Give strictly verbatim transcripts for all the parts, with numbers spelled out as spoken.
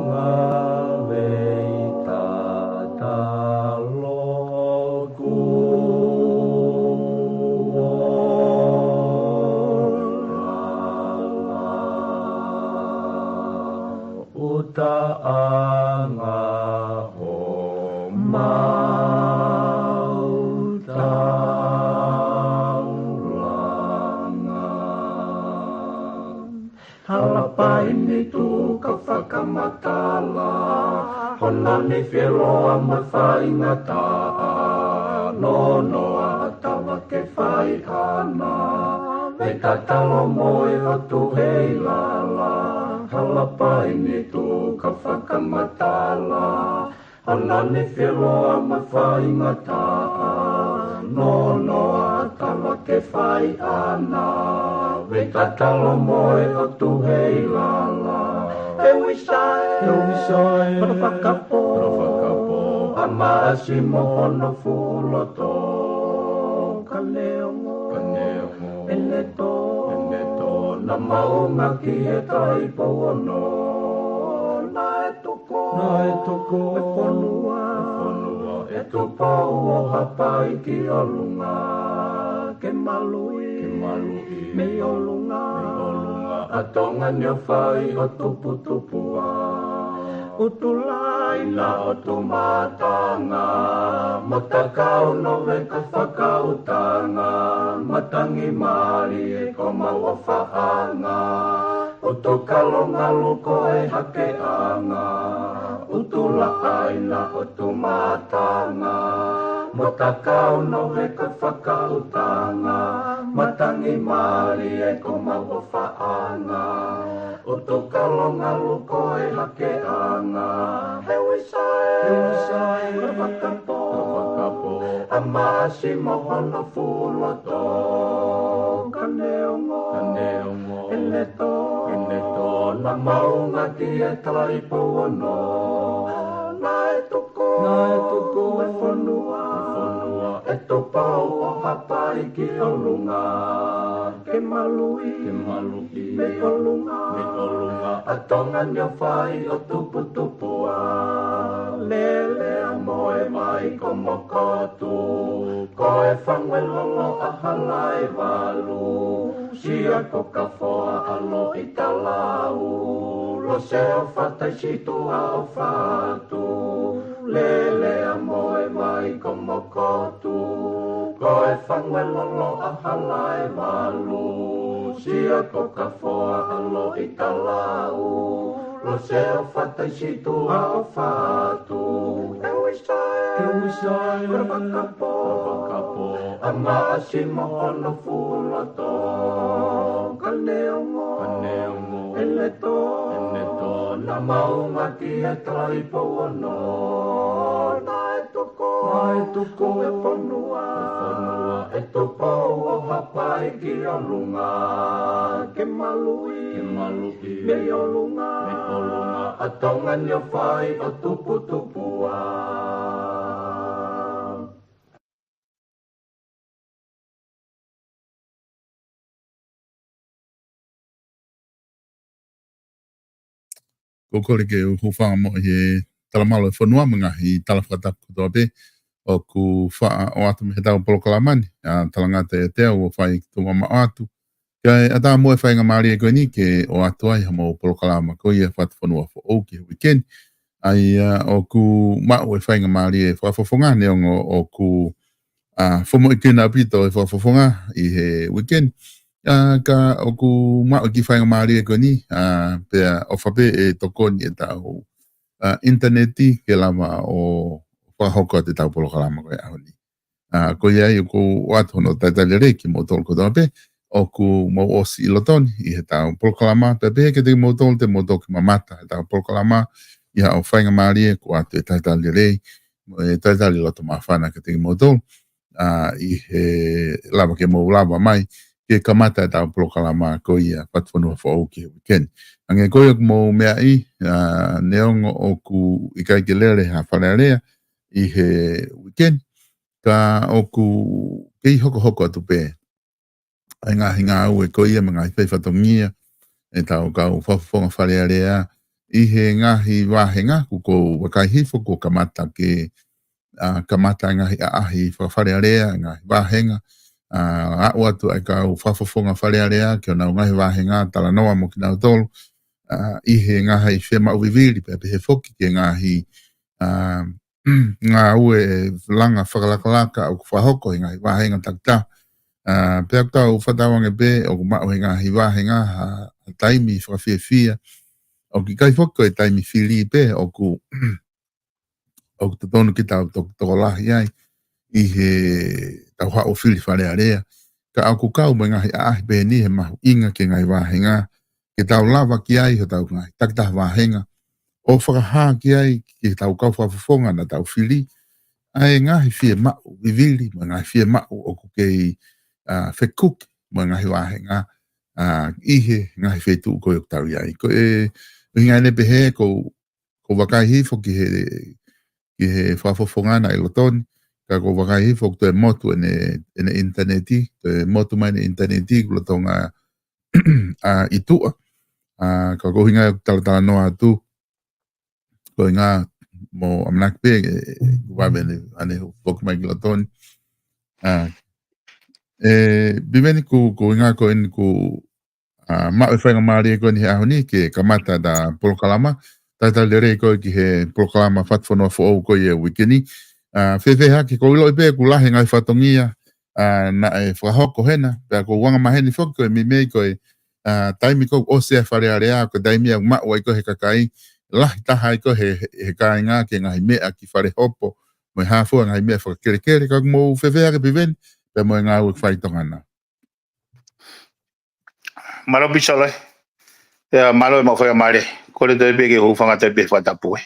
Ngāue tatalo kuo lala, ʻuta ʻanga homau taulanga. Hala paini tuʻu ka fakamatala, hono nifi ʻe loa mo e faingataʻa, nonoa ʻa tava ke fai ʻana, vei tatalo mo e ʻOtu ʻi he lala. Hala paini tuʻu ka fakamatala, hono nifi ʻe loa mo e faingataʻa, nonoa ʻa tava ke fai ʻana, vei tatalo mo e ʻOtu ʻi he lala. ʻE Uisae, ʻe Uisae, kolo fakapō, kolo fakapō, ʻa Maʻasi mo hono fuʻu loto, ka neongo, ka neongo, ʻene tō, ʻene tō, naʻa maunga ki he Taʻu Pou Ono, naʻe tuku, naʻe tuku e fonua, e fonua ʻe Tupou ʻo Haʻapai ki ʻolunga, ke maluʻi, ke maluʻi mei ʻolunga, mei ʻolunga ʻa Tonga ni ʻo fai ʻo tuputupuʻa. ʻUtulāina ʻo Tumatanga, mo Takau, Noveka, Fakautanga, matangi mālie ko homau ʻofaʻanga, ʻUtukalo, Ngaluko, ʻe Hakeʻanga. ʻUtulāina ʻo Tumatanga, mo Takau, Noveka, Fakautanga, matangi mālie ko homau ʻofaʻanga, ʻUtukalo, Ngaluko, ʻe Hakeʻanga. ʻE Uisae, ʻe Uisae, kolo fakapō, kolo fakapō, ʻa Maʻasi mo hono fuʻu loto, ka neongo, ka neongo, ʻene tō, ʻene tō, naʻa maunga ki he Taʻu Pou Ono, naʻe tuku, naʻe tuku e fonua, e fonua ʻe Tupou ʻo Haʻapai ki ʻolunga, ke maluʻi, ke maluʻi mei ʻolunga, mei ʻolunga ʻa Tonga ni ʻo fai ʻo tuputupuʻa. Lele ʻa Moevaikomokotu, ko e fangu ʻe lolo ʻa Halaevalu, Siakokafoa ʻa Loʻitalau, Loseofata ʻi Situʻa ʻo Fatu. Lele ʻa Moevaikomokotu, ko e fangu ʻe lolo ʻa Halaevalu, Siakokafoa ʻa Loʻitalau, Loseofata ʻi Situʻa ʻo Fatu. ʻE Uisae, ʻe Uisae, kolo fakapō, kolo fakapō, ʻa Maʻasi mo hono fuʻu loto, ka neongo, ka neongo, ʻene tō, ʻene tō, naʻa maunga ki he Taʻu Pou Ono, naʻe tuku, naʻe tuku e fonua, e fonua ʻe Tupou ʻo Haʻapai ki ʻolunga, ke maluʻi, ke maluʻi mei ʻolunga, mei ʻolunga ʻa Tonga ni ʻo fai ʻo tuputupuʻa. Ko e kole ke u hūfanga mo e talamalu ʻo e fonua mo e ngaahi tala fakatapu kotoa pē ʻoku faʻa ʻoatu mei heʻetau polokalama ni, ʻa Talangata ʻIate Au, ʻo fai ke tuku mamaʻo atu. Kae ʻatā mo e faingamālie ko eni ke ʻoatu ai haʻamou polokalama ko ia Fatufonua Foʻou ki he uike ni. ʻA ia ʻoku maʻu e faingamālie fakafofonga neongo ʻoku, ʻa, fomoʻi kinautolu ʻaupito e fakafofonga ʻi he uike ni. ʻA, ka ʻoku maʻu e kiʻi faingamālie ko eni, ʻa, pea ʻofa pē ʻe tokoni ʻetau, ʻa, ʻinitaneti ke lava ʻo fakahoko atu ʻetau polokalama ko e ʻaho ni. ʻA, ko ia ai ʻoku ou ʻoatu hono talitali lelei kimoutolu kotoa pē ʻoku mou ʻosi ʻi loto ni ʻi heʻetau polokalama, pea pehē kiate kimoutolu te mou toki mamata heʻetau polokalama, ʻi haʻo faingamālie, ʻoku ʻoatu e talitali lelei, mo e talitali loto māfana kiate kimoutolu, ʻa, ʻi he lava ke mou lava mai ke kamata ʻetau polokalama ko ia Fatufonua Foʻou ki he uike ni. Hangē ko ia ʻoku mou meaʻi, ʻa, neongo ʻoku ʻikai ke lele ha Fale Alea ʻi he uike ni, ka ʻoku kei hokohoko atu pē ʻa e ngaahi ngāue ko ia mo e ngaahi fai fatongia ʻetau kau fakafofonga Fale Alea, ʻi he ngaahi vāhenga, kuo u vakai hifo kuo kamata ke, ʻa, kamata e ngaahi ʻaʻahi fakafalealea, ngaahi vāhenga, ʻa, aʻu atu ai kau fakafofonga Falealea, ke ʻo nau ngaahi vāhenga, talanoa mo kinautolu, ʻa, ʻi he ngaahi fiemaʻu vivili, pea pehē foki ke ngaahi, ʻa, ngāue langa fakalakalaka ʻoku fakahoko he ngaahi vāhenga takitaha. ʻA, pea ʻoku tau fakatauange pē ʻoku maʻu he ngaahi vāhenga ha, ha taimi fakafiefia. ʻOku ʻikai foki ko e taimi fili pē ʻoku, ʻoku totonu ke tau to-, tokolahi ai ʻi he tau haʻu ʻo fili Falealea. Ka ʻoku kau mo e ngaahi ʻaʻahi pehē ni he mahuʻinga ke ngaahi vāhenga, ke tau lava ki ai hotau ngaahi takitaha vāhenga, ʻo fakahā ki ai ki he tau kau fakafofonga naʻa tau fili, ʻa e ngaahi fiemaʻu vivili, mo e ngaahi fiemaʻu ʻoku kei, ʻa, fekuki, mo e ngaahi vāhenga, ʻa, ʻi he ngaahi feituʻu ko ē ʻoku tau ʻi ai. Ko e ʻuhinga eni pehē, ko, ko u vakai hifo ki he, ki he fakafofonga naʻe ʻi loto ni, ka ko u vakai hifo ʻoku toe motu ʻene, ʻene ʻinitaneti, toe motu mai ʻene ʻinitaneti, ko lolotonga ʻa, ʻi tuʻa. ʻA, ka ko e ʻuhinga ia ʻoku talatalanoa atu, ko e ʻuhinga mo ʻamanaki pē, ʻe, ʻe, kuo vave ʻene, ʻene foki mai ki loto ni. ʻA, ʻe, Piveni, ko, ko e ʻuhinga ko eni kuo, ʻa, maʻu e faingamālie ko eni he ʻaho ni ke kamata ʻeta polokalama, talitali lelei koe ki he polokalama Fatufonua Foʻou ko ia uike ni. ʻA, fēfē hake, ko u ʻiloʻi pē kuo lahi e ngaahi fatongia, ʻa, naʻe fakahoko hena, pea ko u anga maheni foki ko e meimei ko e, ʻa, taimi ko ē ʻosi ʻa e Falealea, ko e taimi ia ʻoku maʻu ai ko ē he kakai, lahi taha ai ko ē he, he kāinga ki he ngaahi meʻa ki fale hopo, mo e hā fua ngaahi meʻa fakakelekele, ka mou fēfē hake Piveni, pea mo e ngāue ʻoku fai ʻi Tonga na. Mālō Pisolo ē. ʻIa, mālō e maʻu faingamālie. Kole toe pē ke u hūfanga toe pē he fakatapu ē.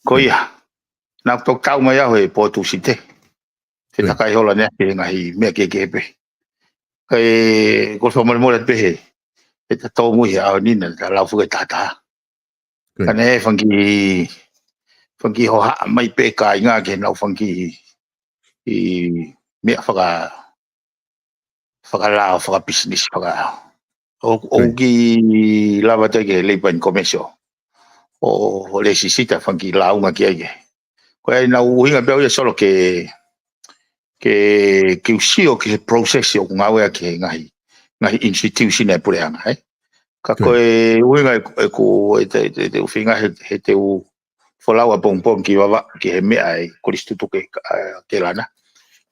Ko ia. Naʻa ku toki tau mai au he pō Tūsite. He takai hola ne ke ngaahi meʻa kehekehe pē. Ka e, ko e fakamolemole atu pē he, he ta tōmui he ʻaho ni naʻa ta lau fuke tata. Ka ne fanga kiʻi, fanga kiʻi hohaʻa mai pē kāinga ke nau fanga kiʻi, ʻi meʻa faka-, fakalao, fakapisinisi, faka-, ʻo, ʻo kiʻi lava atu ki he Labour and Commerce ʻo, ʻo lēsisita fanga kiʻi lāunga ki ai ke. Ko e ʻai ʻenau ʻuhinga pē ʻa ia Solo ke, ke, ke u sio ki he process ʻoku ngāueʻaki he ngaahi, ngaahi institution ʻa e puleʻanga, ē. Ka ko e ʻuhinga ē, ē ko e te, te, te u feinga he, he te u folau ʻapongipongi ki vavaʻu ki he meʻa ʻa e Kolisi Tutuki, ʻa, Kelana.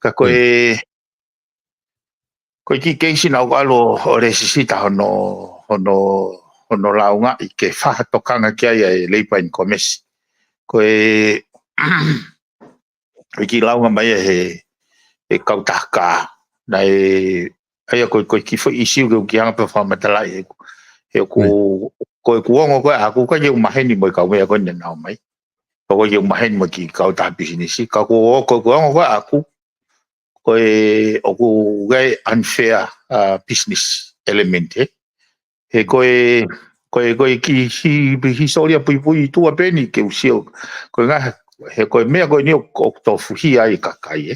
Ka ko e, ko e kiʻi keisi naʻa ku ʻalu ʻo lēsisita hono, hono, hono lāungaʻi ke fai ha tokanga ki ai ʻa e Labour and Commerce. Ko e, ko e kiʻi lāunga mai ʻa e, he, he kautaha kā. Naʻe, ʻa ia ko e, ko e kiʻi foʻi ʻisiū ke u kiʻi hanga pē ʻo fakamatalaʻi he, he ʻoku, ko ʻeku ongo ko ē ʻaʻaku ʻikai ke u maheni mo e kau meʻa ko eni naʻa nau ō mai. Ka ʻoku ʻikai ke u maheni mo e kiʻi kautaha pisinisi. Ka ko ʻeku, ko ʻeku ongo ko ē ʻaʻaku, ko e ʻoku ʻi ai e unfair, ʻa, business element, ē. He ko e, ko e, ko e kiʻi hi-, hisitōlia puipui ʻi tuʻa pē eni ke u sio. Ko e ngaahi, he ko e meʻa ko eni ʻoku, ʻoku tofuhia ai e kakai, ē.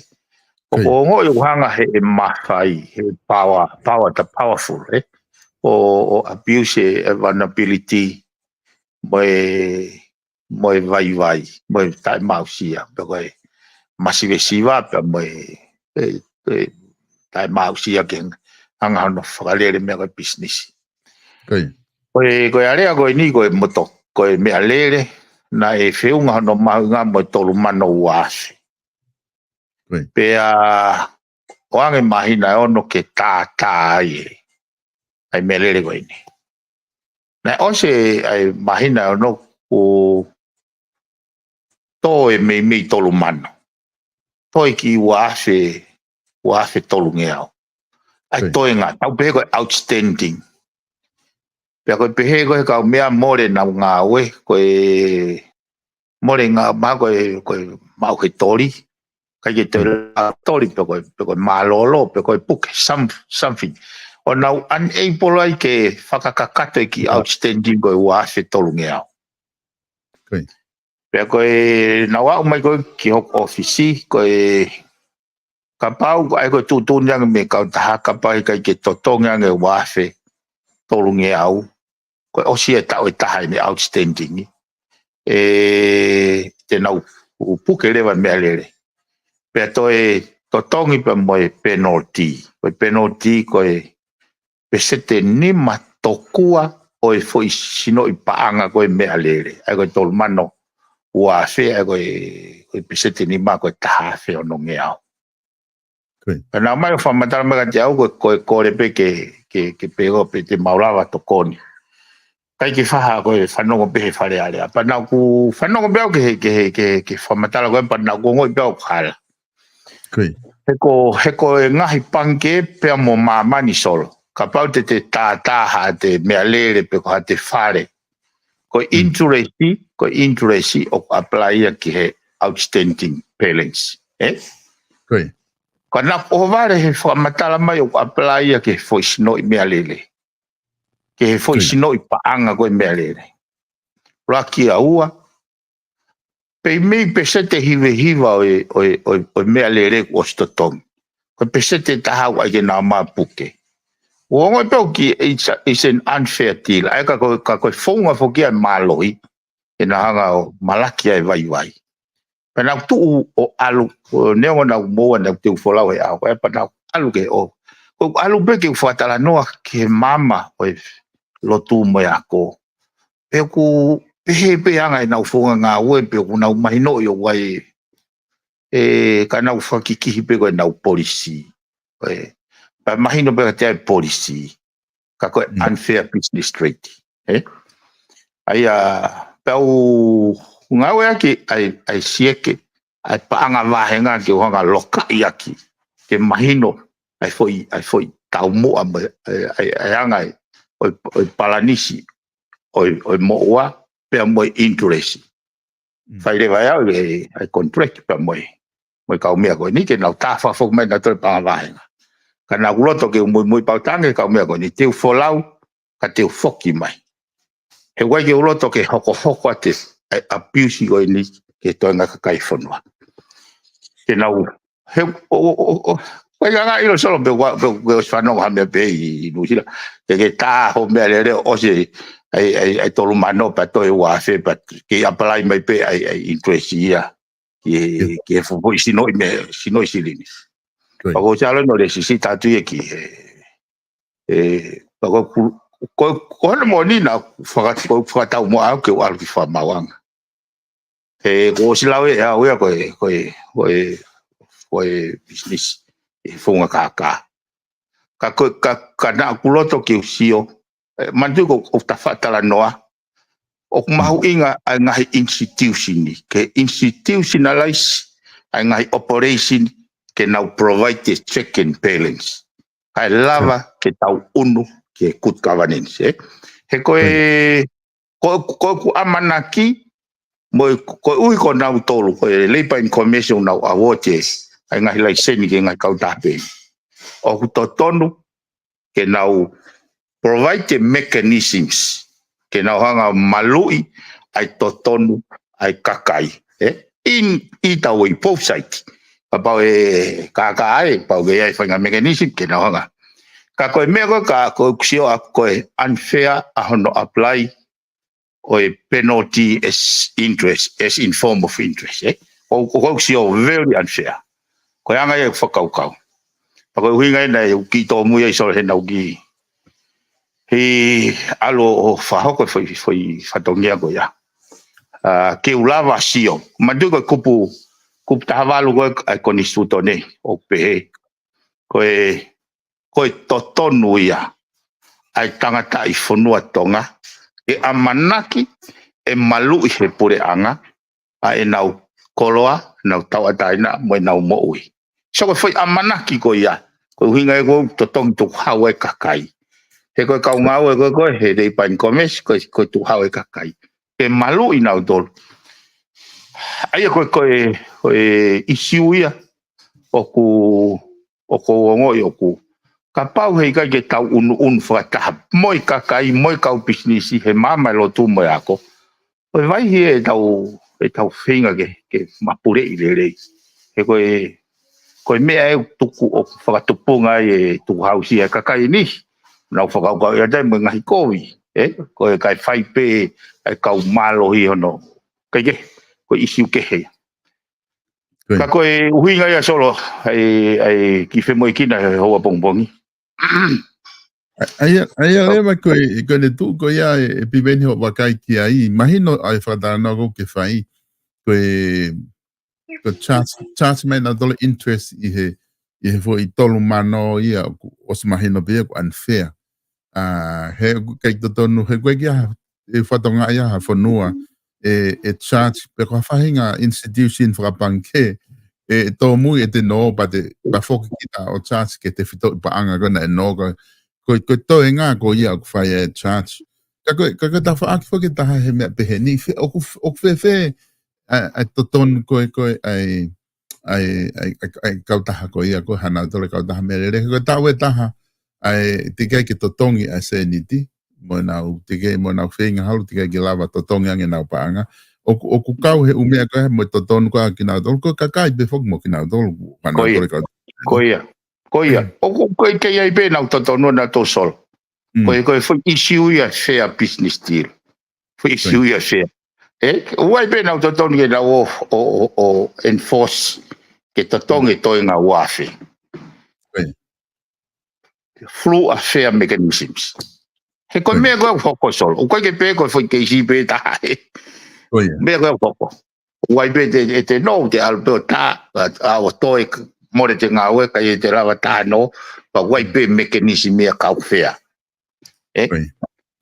ʻOku ongoʻi ʻoku hanga he ʻe mafai, he power, power ta powerful, ē. ʻO, ʻo abuse e vulnerability, mo e, mo e vaivai, mo e taʻemaʻusia, pe ko e masivesiva, pe mo e, e, e taʻemaʻusia ke hanga hono fakalele meʻa ko e pisinisi. Ko e, ko e aleʻa ko eni ko e moto, ko e meʻalele, naʻe feʻunga hono mahuʻinga mo e tolu mano ua afe. Pea ʻoange māhina ʻe ono ke tātā ai e, ʻa e meʻalele ko eni. Naʻe ʻosi ʻa e māhina ʻe ono kuo tō e meimei tolu mano. Tō e kiʻi ua afe, ua afe tolungeau. ʻA e toenga, tau pehē ko e outstanding. Pea ko e pehē ko e kau meʻa mole nau ngāue, ko e mole ngā, mahalo ko e, ko e maʻu he toli, ʻikai ke toe lava toli, pe ko e, pe ko e mālōlō, pe ko e puke, some-, something. ʻO nau unable ai ke fakakakato e kiʻi outstanding ko e ua afe tolungeau. Pea ko e, nau aʻu mai ko ē ki hoku ʻōfisi, ko e, kapau, ʻa ia ko e tuʻutuʻuni ange mei he kautaha, kapau ʻe ʻikai ke totongi ange ua afe tolungeau, ko e ʻosi e taʻu ʻe taha ʻene outstanding, ē, te nau puke leva e meʻalele. Pea toe totongi pea mo e penalty. Ko e penalty ko e peseti nima tokua ʻo e foʻi sinoʻi paʻanga ko e meʻalele. ʻA ia ko e tolu mano ua afe, ʻa ia ko e, ko e peseti nima ko e taha afe ono ngeau. Pea nau ō mai ʻo fakamatala mai kiate au, ko e, ko e kole pē ke, ke, ke pehē ʻoku pē te mau lava tokoni. ʻIkai ke faha ko e fanongo pē he Fale Alea. Pea naʻa ku fanongo pē au ki he, ki he, ki he, ki he fakamatala ko ē, pea naʻa ku ongoʻi pē au ʻoku hala. He ko, he ko e ngaahi pangikē pea mo māmani Solo. Kapau te te tātā haʻate meʻalele pe ko haʻate fale, ko e interest, ko e interest ʻoku apply ia ki he outstanding balance. Ē? Ka naʻa ku ʻohovale he fakamatala mai ʻoku apply ia ki he foʻi sinoʻi meʻalele. Ki he foʻi sinoʻi paʻanga ko e meʻalele. Laki ʻa ua, pea mei peseti hiva hiva ʻo e, ʻo e, ʻo e, ʻo e meʻalele kuo ʻosi totongi. Ko e peseti taha ʻoku ʻai ke nau mapuke. ʻOku ou ongoʻi pē au ki, it's a, it's an unfair deal. ʻA ia ka ko, ka ko e founga foki ʻa e mālohi, ke nau hanga ʻo malaki ʻa e vaivai. Pea naʻa ku tuʻu ʻo ʻalu, ʻo neongo naʻa ku moua naʻa ku teu folau he ʻaho, ē, pea naʻa ku ʻalu ke ʻo. Ko ʻeku ʻalu pē ke u fakatalanoa ki he maama ʻo e lotu mo e ako. Pea ʻoku pehē pē ʻa e anga ʻenau founga ngāue, pea ʻoku nau mahinoʻi ʻoku ʻi ai, ē, ka nau fakakikihi pē ko ʻenau policy. Ē, pea mahino pē kiate au e policy. Ka ko e unfair business treaty. Ē? ʻA ia, pea u ngāueʻaki ʻa e, ʻa e sieke, ʻa e paʻanga vāhenga ke u hanga ʻo lokaʻi ʻaki. Ke mahino, ʻa e foʻi, ʻa e foʻi taumuʻa mo e, ʻa e, ʻa e, ʻa e anga ē, ʻo e, ʻo e palanisi, ʻo e, ʻo e moʻua, pea mo e interest. Fai leva ʻe au ē, ʻa e contract pea mo e, mo e kau meʻa ko eni ke nau tā fakafoki mai nautolu e paʻanga vāhenga. Ka naʻa ku loto ke u muimui pau tange kau meʻa ko eni, teu folau, ka teu foki mai. He ʻoku ʻikai ke u loto ke hokohoko atu ʻa e abuse ko eni ki he toenga kakai e fonua. Ke nau, he, ʻo, ʻo, ʻo, ʻo, ʻikai ke ngata ʻilo Solo pe ʻoku, pe ʻoku ke ʻosi fanongo ha meʻa pē ʻi, ʻi Nuʻusila. Ke, ke tā ho meʻalele ʻosi ʻa e, ʻa e, ʻa e tolu mano pea toe ua afe pea ke apply mai pē ʻa e, ʻa e interest ia. Ki he, ki he fuʻu foʻi sinoʻi meʻa, sinoʻi silini. Pea ko Salo no le sisi tātu ia ki he, ē, pea ko, ko, ko hono moʻoni naʻa ku faka-, ko e fakataumuʻa au ke u ʻalu ki Fakamaauʻanga. He kuo ʻosi lau ʻe au ia ko e, ko e, ko e, ko e business ʻi he founga kākā. Ka ko, ka, ka naʻa ku loto ke u sio, ē, manatuʻi ko, ko e tafaʻaki talanoa, ʻoku mahuʻinga ʻa e ngaahi institution ni, ke institutionalize ʻa e ngaahi operation ke nau provide the check and balance. Kae lava ke tau ʻunu ki he good governance, ē? He ko e, ko, ko ʻeku ʻamanaki, mo e, koeʻuhi ko nautolu, ko e Labour and Commerce ʻoku nau award ʻa e ngaahi laiseni ki he ngaahi kautaha pē ni. ʻOku totonu ke nau provide the mechanisms, ke nau hanga ʻo maluʻi ʻa e totonu ʻa e kakai, ē? In either way, both sides. Kapau ʻe kākā ai, pau ke ʻi ai e faʻahinga mechanism, ke nau hanga. Ka ko e meʻa ko ē ka, ko ʻeku sio ʻaʻaku ko e unfair ʻa hono apply ʻo e penalty as interest, as in form of interest, ē? Ko, ko, ko ʻeku sio very unfair. Ko e anga ia ʻeku fakakaukau. Pea ko e ʻuhinga ia naʻe u kiʻi tōmui ai Solo he naʻa ku kiʻi, he ʻalu ʻo fakahoko e foʻi, foʻi fatongia ko ia. ʻA, ke u lava sio. Manatuʻi ko e kupu, kupu taha valu ko ē ʻa e Konisitūtone ʻoku pehē. Ko e, ko e totonu ia ʻa e tangataʻi fonua Tonga, ʻe ʻamanaki ʻe maluʻi he puleʻanga ʻa ʻenau koloa, ʻenau tauʻatāina, mo ʻenau moʻui. So ko e foʻi ʻamanaki ko ia, ko e ʻuhinga ia ko e totongi tukuhau ʻa e kakai. He ko e kau ngāue ko ē, ko e he Labour and Commerce, ko e, ko e tukuhau ʻa e kakai. Ke maluʻi nautolu. ʻA ia ko e, ko e, ko e ʻisiū ia, ʻoku, ʻoku ou ongoʻi ʻoku. Kapau he ʻikai ke tau ʻunuʻunu fakataha, mo e kakai, mo e kau pisinisi, he maama e lotu mo e ako. Ko e vaʻinga ʻetau, ʻetau feinga ke, ke mapuleʻi lelei. He ko e, ko e meʻa ʻe tuku ʻo fakatupunga ai e tukuhausia e kakai ni. Nau fakakaukau ia tai mo e ngaahi kovi. ē? Ko e kae fai pē ʻa e kau mālohi hono. Kae kehe, ko e ʻisiū kehe ia. Ka ko e ʻuhinga ia Solo, ʻa e, ʻa e kiʻi femoʻuekina he houa pongipongi. ʻA ia, ʻa ia leva ko e, ko e ne tuʻu ko ia e, e piveni hoʻo vakai ki ai. Mahino ʻa e fakatalanoa ko ē ke fai. Ko e, ko e charge, charge mai nautolu interest ʻi he, ʻi he foʻi tolu mano ia, ʻoku ʻosi mahino pē ia ʻoku unfair. ʻA, he ʻoku ʻikai totonu, he ʻoku ʻikai ke ʻi ai ha, e fatongia ia ha fonua, e, e charge, pe ko ha faʻahinga institution fakapangikē, e, e tōmui ʻete nō pea te, pea foki kita ʻo charge ki he tefitoʻi paʻanga ko ē naʻe nō, ko, ko, ko e toenga ko ia ʻoku fai e charge. Ka ko e, ka ko e tafaʻaki foki ʻe taha he meʻa pehē ni, fe-, ʻoku, ʻoku fēfē, ʻa, ʻa e totonu ko ē, ko ē, ʻa e, ʻa e, ʻa e, ʻa e, ʻa e kautaha ko ia, ko e hana tole kautaha meʻalele, ko e taʻu ʻe taha, ʻa e, teʻeki ai ke totongi ʻa e sēniti, mo ʻenau, teʻeki ai mo ʻenau feinga halu, teʻeki ai ke lava totongi ange ʻenau paʻanga. ʻOku, ʻoku kau he ʻū meʻa ko ē, mo e totonu ko ē kinautolu, ko e kakai pē foki mo kinautolu, ko e hana Ko ia. tole kautaha. Ko ia, ko ia. ʻOku, ʻoku ʻikai ke ʻi ai pē ʻenau totonu ʻanautolu Solo. Mm. Ko e, ko e foʻi ʻisiū ia fair business deal. Foʻi ʻisiū ia fair. Ē, ʻoku ʻi ai pē ʻenau totonu ke nau ō, ō, ō, ō enforce ke totongi e toenga ua afe. Ko ia. Through a fair mechanisms. He ko e Ko ia. meʻa ko ē ʻoku hoko Solo. ʻOku ʻikai ke pē ko e foʻi keisi pē taha ē. Ko ia. Meʻa ko ē ʻoku hoko. ʻOku ʻi ai pē te, ʻete nō, te ʻalu pē ʻo tā, ʻa, ʻa, ʻo toe mole ʻete ngāue, ʻikai te lava tā nō, pea ʻoku ʻi ai pē mechanism ia kau fair. Ē? Ko ia.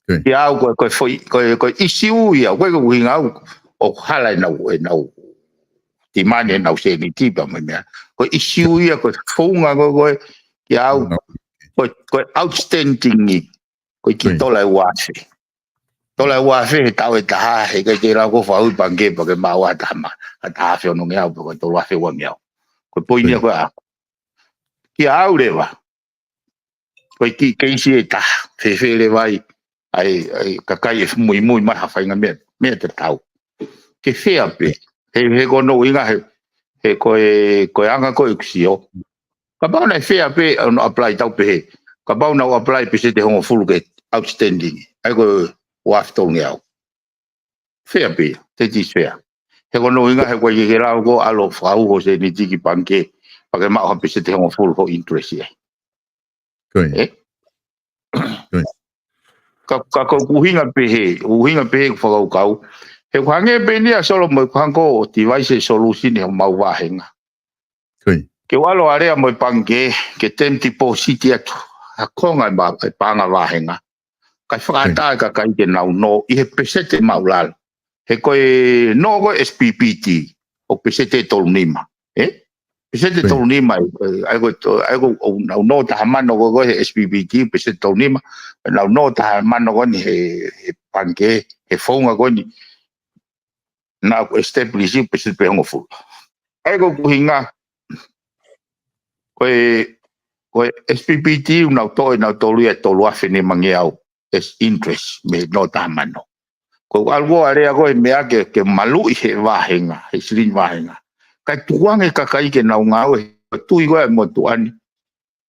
Ko ia. Kiate au ko e, ko e foʻi, ko e, ko e ʻisiū ia, ko e, ko e ʻuhinga au, ʻoku hala ʻenau, ʻenau, timani ʻenau sēniti pea mo e meʻa. Ko e ʻisiū ia, ko e founga ko e, ko e, kiate au, Founga. ko e, ko e outstanding ʻi, ko e kiʻi Ko ia. tola ʻe ua afe. Tola ʻe ua afe he taʻu ʻe taha, he ʻikai ke lau ko e fakaʻuhi pangikē pea ke maʻu ha taha ma-, ha taha afe onongeau, pe ko e tolu afe uangeau. Ko e poini ia Ko ia. ko e ʻaku. Kiate au leva, ko e kiʻi keisi ʻe taha, fēfē leva ai, ʻa e, ʻa e kakai ʻe muimui mai ha faʻahinga meʻa, meʻa tatau. Ke fair pē. He, he ko hono ʻuhinga he, he ko e, ko e anga ko ē ʻeku sio. Kapau naʻe fair pē, ʻo nau apply tau pehē. Kapau nau apply peseti ʻe hongofulu ki he outstanding. ʻA ia ko e ua afe tolungeau. Fair pē, that is fair. He ko hono ʻuhinga he ʻoku ʻikai ke lau ko e ʻalu ʻo fakauho sēniti ki pangikē, pea ke maʻu ha peseti ʻe hongofulu hoʻo interest ia. Ko ia. Ē? Ko ia. Ka, ka ko e ʻuhinga pehē, ʻuhinga pehē ʻeku fakakaukau. He ʻoku hangē pē eni ia Solo mo e ʻoku hangē ko e ʻosi ʻi ai e solution ʻi homau vāhenga. Ko ia. Ke u ʻalu ʻo alea mo e pangikē, ke term deposit atu. Ha konga ʻe ma-, ʻe paʻanga vāhenga. Kae fakaʻatā e kakai ke nau nō, ʻi he peseti ʻe māʻulalo. He ko e nō ko e S P P T, ʻoku peseti ʻe tolu nima. Ē? Peseti ʻe Ko ia. tolu nima, ē, ʻa ia ko e to-, ʻa ia ko e, ʻoku nau nō taha mano ko e, ko e he S P P T, peseti ʻe tolu nima, nau nō taha mano ko eni he, he pangikē, he founga ko eni. Naʻa ku establish ʻi peseti pē ʻe hongofulu. ʻA ia ko e ʻuhinga, ko e, ko e S P P T ʻoku nau toʻo ʻe nautolu ia ʻe tolu afe nimangeau as interest mei he nō taha mano. Ko e ʻalu ʻo alea ko e meʻa ke, ke maluʻi he vāhenga, he silini vāhenga. Kae tukuange kakai ke nau ngāue, he tui ko ē ʻa e motuʻa ni.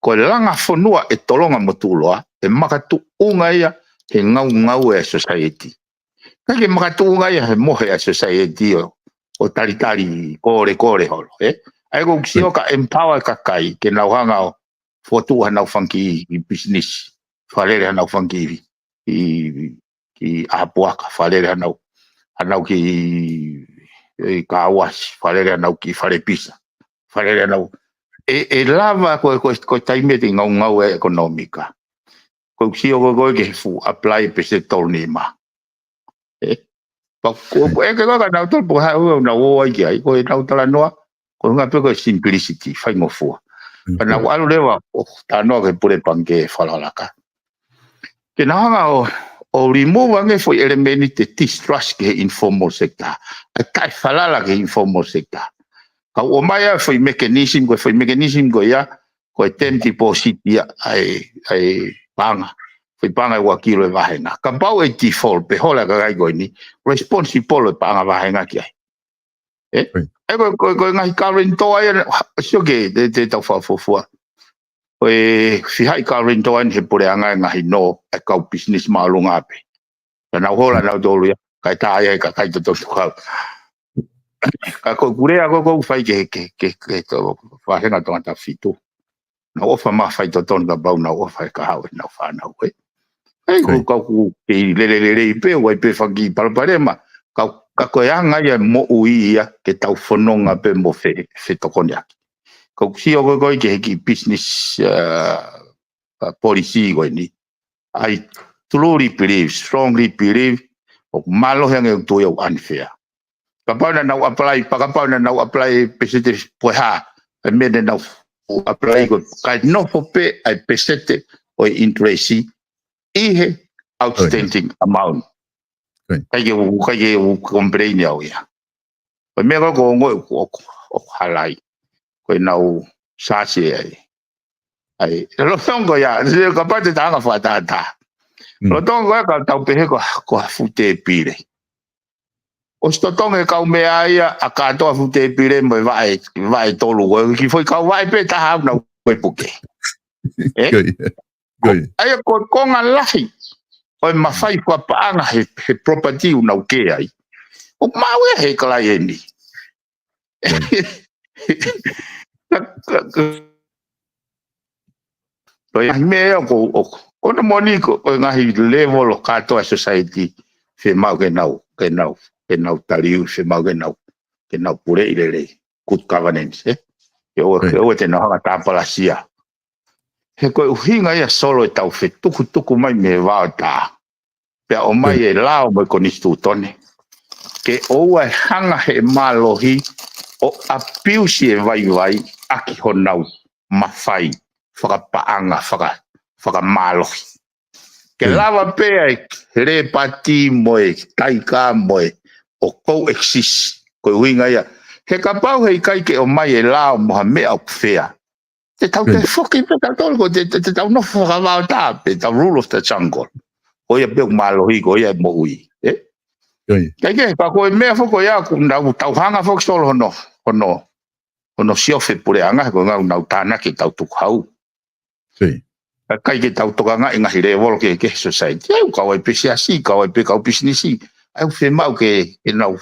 Ko e langa fonua ʻe tolonga mo tuʻuloa, ʻe makatuʻunga ia he ngaungaue ʻa e society. ʻIkai ke makatuʻunga ia he mohe ʻa e society ʻo, ʻo talitali kole kole holo, ē? ʻA ia ko ʻeku sio ka empower e kakai, ke nau hanga ʻo fokotuʻu hanau fanga kiʻi business, fakalele hanau fanga kiʻi, kiʻi, kiʻi ʻapuaka, fakalele hanau, hanau kiʻi, ē, car wash, fakalele hanau kiʻi fale pisa, fakalele hanau. ʻE, ʻe lava ko e, ko e, ko e taimi ʻe te ngaungaue ʻekonōmika. Ko ʻeku sio ko e, ko e ke fuʻu apply peseti ʻe tolu nima. Ē? Pea ko, ko e ke kaka nautolu pea haʻu ʻo nau ō ai ki ai, ko ʻenau talanoa, ko e ʻuhinga pē ko e simplicity, faingofua. Pea nau ʻalu leva ʻo talanoa ki he pule pangikē fakalakalaka. Ke nau hanga ʻo, ʻo remove ange foʻi ʻelemeni ʻete distrust ki he informal sector. ʻA e taʻefalala ki he informal sector. Ka ʻomai ʻa e foʻi mechanism, ko e foʻi mechanism ko ia, ko e term deposit ia ʻa e, ʻa e paʻanga. Foʻi paʻanga ʻe ua kilo ʻe vāhenga. Kapau ʻe default, pe hola e kakai ko eni, responsible e paʻanga vāhenga ki ai. Ē? Ko ia. ʻA ia ko, ko, ko e ngaahi guarantor ia, sio ke, te, te tau fakafuofua. Ko e fiha e guarantor eni he puleʻanga e ngaahi nō, e kau business māʻolunga pē. Ka nau hola nautolu ia, kae tā ia he kakai totonu kau. Ka ko e kulea ko ē ʻoku fai ke, ke, ke, ke to, fahenga Tongatapu fitu. Nau ʻofa mai faitotonu kapau nau ʻofa he kahaʻu ʻenau fānau ē. Ei, ko, ko ia, kau ku kei lele lelei pē, ʻoku ʻi ai pē fanga kiʻi palopalema. Kau, ka ko e anga ia e moʻui ia ke tau fononga pē mo fe, fetokoniʻaki. Kau sio ko ē ko ē ki he kiʻi business, uh, uh, policy ko eni. I truly believe, strongly believe, ʻoku mālohi ange ʻeku tui ʻoku unfair. Kapau naʻa nau apply, pea kapau naʻa nau apply peseti pe ko e hā, ʻa e meʻa naʻa nau apply ko ē, kae nofo pē ʻa e peseti ʻo e interest ʻi he outstanding amount. ʻIkai ke u, ʻikai ke u complain au ia. Ko e meʻa ko ē ʻoku ongoʻi ʻoku, ʻoku, ʻoku hala ai. Ko ʻenau sāsi ai. ʻAi, lolotonga ia, kapau te ta hanga fakatātā. Lolotonga ia ka tau pehē ko, ko ha fuʻu tēpile. ʻOsi totongi e kau meʻa ia, ʻa kātoa fuʻu tēpile mo e vaʻe, vaʻe tolu, ko e kiʻi foʻi kau vaʻe pē taha ʻoku nau ʻi ai e puke. Ē? Ko ia. Ko ia. ʻA ia ko e konga lahi ʻo e mafai fakapaʻanga he, he property ʻoku nau kē ai, ʻoku maʻu ia he kalaieni. Ko ia. Ko e ngaahi meʻa ia ʻoku, ʻoku, ʻoku, ko hono moʻoni ko, ko e ngaahi level ʻo kātoa e society, fiemaʻu ke nau, ke nau, ke nau taliui, fiemaʻu ke nau, ke nau puleʻi lelei, good governance, ē? Ke ʻoua, ke ʻoua te nau hanga tāpalasia. He ko e ʻuhinga ia Solo ʻetau fetukutuku mai mei he vaotā. Pea ʻomai e lao mo e konisitūtone. Ke ʻoua ʻe hanga he mālohi ʻo abuse e vaivai ʻaki honau mafai fakapaʻanga, faka, fakamālohi. Ke lava pē ʻa e Lēpati mo e Taika mo e ʻo coexist, ko e ʻuhinga ia. He kapau heʻikai ke ʻomai e lao mo ha meʻa ʻoku fair, te tau toe foki pē tautolu ko ē te, te, te tau nofo fakavaotā pē, tau rule of the jungle. Ko ia pē ʻoku mālohi, ko ia e moʻui, ē? ʻIkai ke, ka ko e meʻa foki ko ia ʻoku nau tau hanga foki Solo hono, hono, hono siofi e puleʻanga, ko e ʻuhinga ʻoku nau tānaki ʻetau tukuhau. ʻIkai ke tau tokangaʻi e ngaahi level kehekehe he society. ʻE, ʻoku kau ai pē siasi, kau ai pē kau pisinisi. ʻA ia ʻoku fiemaʻu ke, ke nau,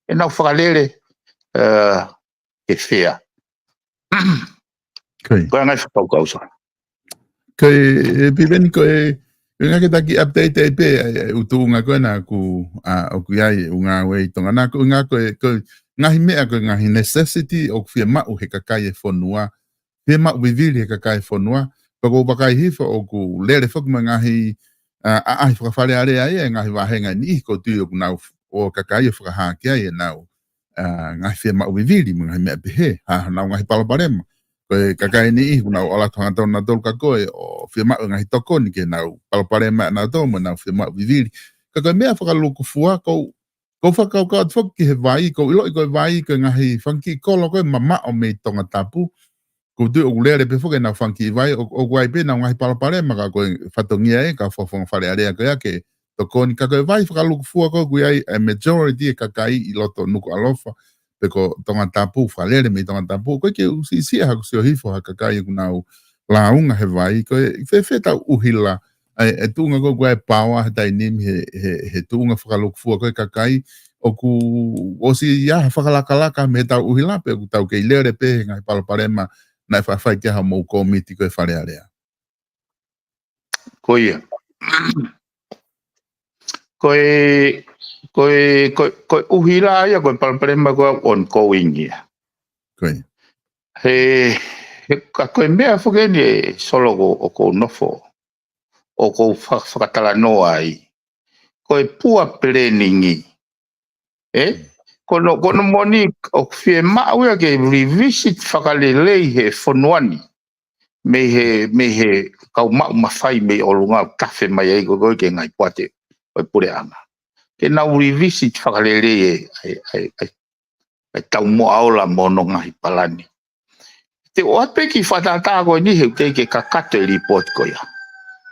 ke nau fakalele, ē, ke fair. Ko ia. Ko e ngaahi fakakaukau Solo. Ko e, ē, Piveni ko e, ʻuhinga ke taki update ai pē, ʻa e, ʻa e ʻū tuʻunga ko ena ʻoku, ʻa, ʻoku ʻi ai, ʻū ngāue ʻi Tonga na, ko e ʻuhinga ko e, ko e ngaahi meʻa ko e ngaahi necessity ʻoku fiemaʻu he kakai e fonua, fiemaʻu vivili he kakai e fonua, pea ʻoku ou vakai hifo ʻoku lele foki mo e ngaahi, ʻa, ʻaʻahi fakafalealea ia, e ngaahi vāhenga ʻe niʻihi ʻoku ou tui ʻoku nau ō kakai ʻo fakahā ki ai ʻenau, ʻa, ngaahi fiemaʻu vivili, mo e ngaahi meʻa pehē, ha, honau ngaahi palopalema. Ko e kakai ʻe niʻihi, ʻoku nau ʻalu atu hangatonu nautolu ka ko e, ʻo fiemaʻu e ngaahi tokoni ki heʻenau palopalema ʻanautolu, mo ʻenau fiemaʻu vivili. Ka ko e meʻa fakalūkufua, ʻoku ou, ʻoku ou fakakaukau atu foki ki he vai, ʻoku ou ʻiloʻi ko e vai, ko e ngaahi fanga kiʻi kolo ko ē mamaʻo mei Tongatapu, ʻoku ou tui ʻoku lele pē foki ʻenau fanga kiʻi vai, ʻo, ʻoku ʻi ai pē ʻenau ngaahi palopalema ka ko e fatongia ē, ka fakafofonga Fale Alea ko ia ke tokoni, ka ko e vai fakalūkufua ko ē ʻoku ʻi ai e majority e kakai ʻi loto Nukuʻalofa, pe ko Tongatapu, fakalele mei Tongatapu, ʻoku ʻikai ke u siʻisiʻi haku sio hifo ha kakai ʻoku nau lāunga he vai, ko e fēfē ʻetau ʻuhila, ʻa e, e tuʻunga ko ē ʻoku ʻi ai e paoa he taimi ni he, he, he tuʻunga fakalūkufua ko ē kakai, ʻoku ʻosi ʻi ai ha fakalakalaka mei heʻetau ʻuhila pe ʻoku tau kei lele pē he ngaahi palopalema naʻe faʻa fai ki ai homou kōmiti ko ē Fale Alea. Ko ia. Ko e, ko e, ko e, ko e ʻuhila ia, ko e palopalema ko ē ongoing ia. Ko ia. He, he, ka ko e meʻa foki eni ē Solo ʻoku ou, ʻoku ou nofo, ʻoku ou fa-, fakatalanoa ai. Ko e poor planning ē. Ē? Ko hono, ko hono moʻoni ʻoku fiemaʻu ia ke revisit fakalelei he fonua ni. Mei he, mei he kau maʻu mafai mei ʻolunga ʻoku tafe mai ai ko ē ki he ngaahi poate ʻo e puleʻanga. Ke nau revisit fakalelei e, e, e, e, e taumuʻa ola mo hono ngaahi palani. Te u ʻoatu pē kiʻi fakatātā ko eni he ʻoku teʻeki ke kakato e lipooti ko ia.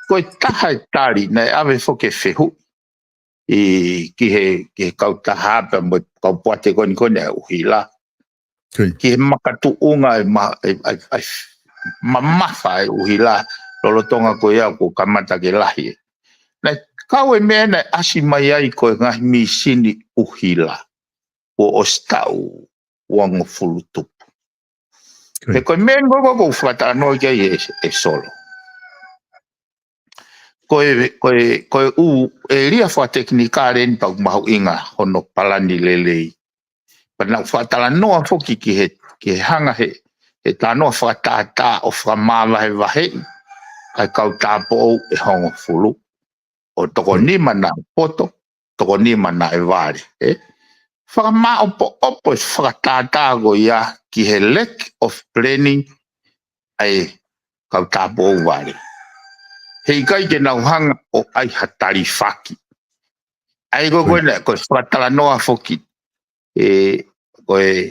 Ko e taha e tali naʻe ʻave foki e fehuʻi ʻi, ki he, ki he kautaha pea mo e kau poate ko eni ko eni ʻa e ʻuhila. Ki he makatuʻunga e ma-, e, e, e mamafa e ʻuhila lolotonga ko ia kuo kamata ke lahi ē. Naʻe Kau e meʻa naʻe ʻasi mai ai ko e ngaahi mīsini ʻuhila, kuo ʻosi taʻu uangofulu tupu. He ko e meʻa ko ē ʻoku ou fakatalanoa ki ai ē, ē Solo. Ko e, ko e, ko e ʻū ʻēlia fakatekinikale eni pea ʻoku mahuʻinga hono palani lelei. Pea naʻa ku fakatalanoa foki ki he, ki he hanga he, he talanoa fakatātā ʻo fakamavahevaheʻi ʻa e kau tāupoʻou ʻe hongofulu. ʻO toko nima naʻe poto, toko nima naʻe vale, ē? Fakamāʻopoʻopo e fakatātā ko ia ki he lack of planning ʻa e kau tāupoʻou vale. He ʻikai ke nau hanga ʻo ʻai ha talifaki. ʻA ia ko e, ko e, ko e fakatalanoa foki. Ē, ko e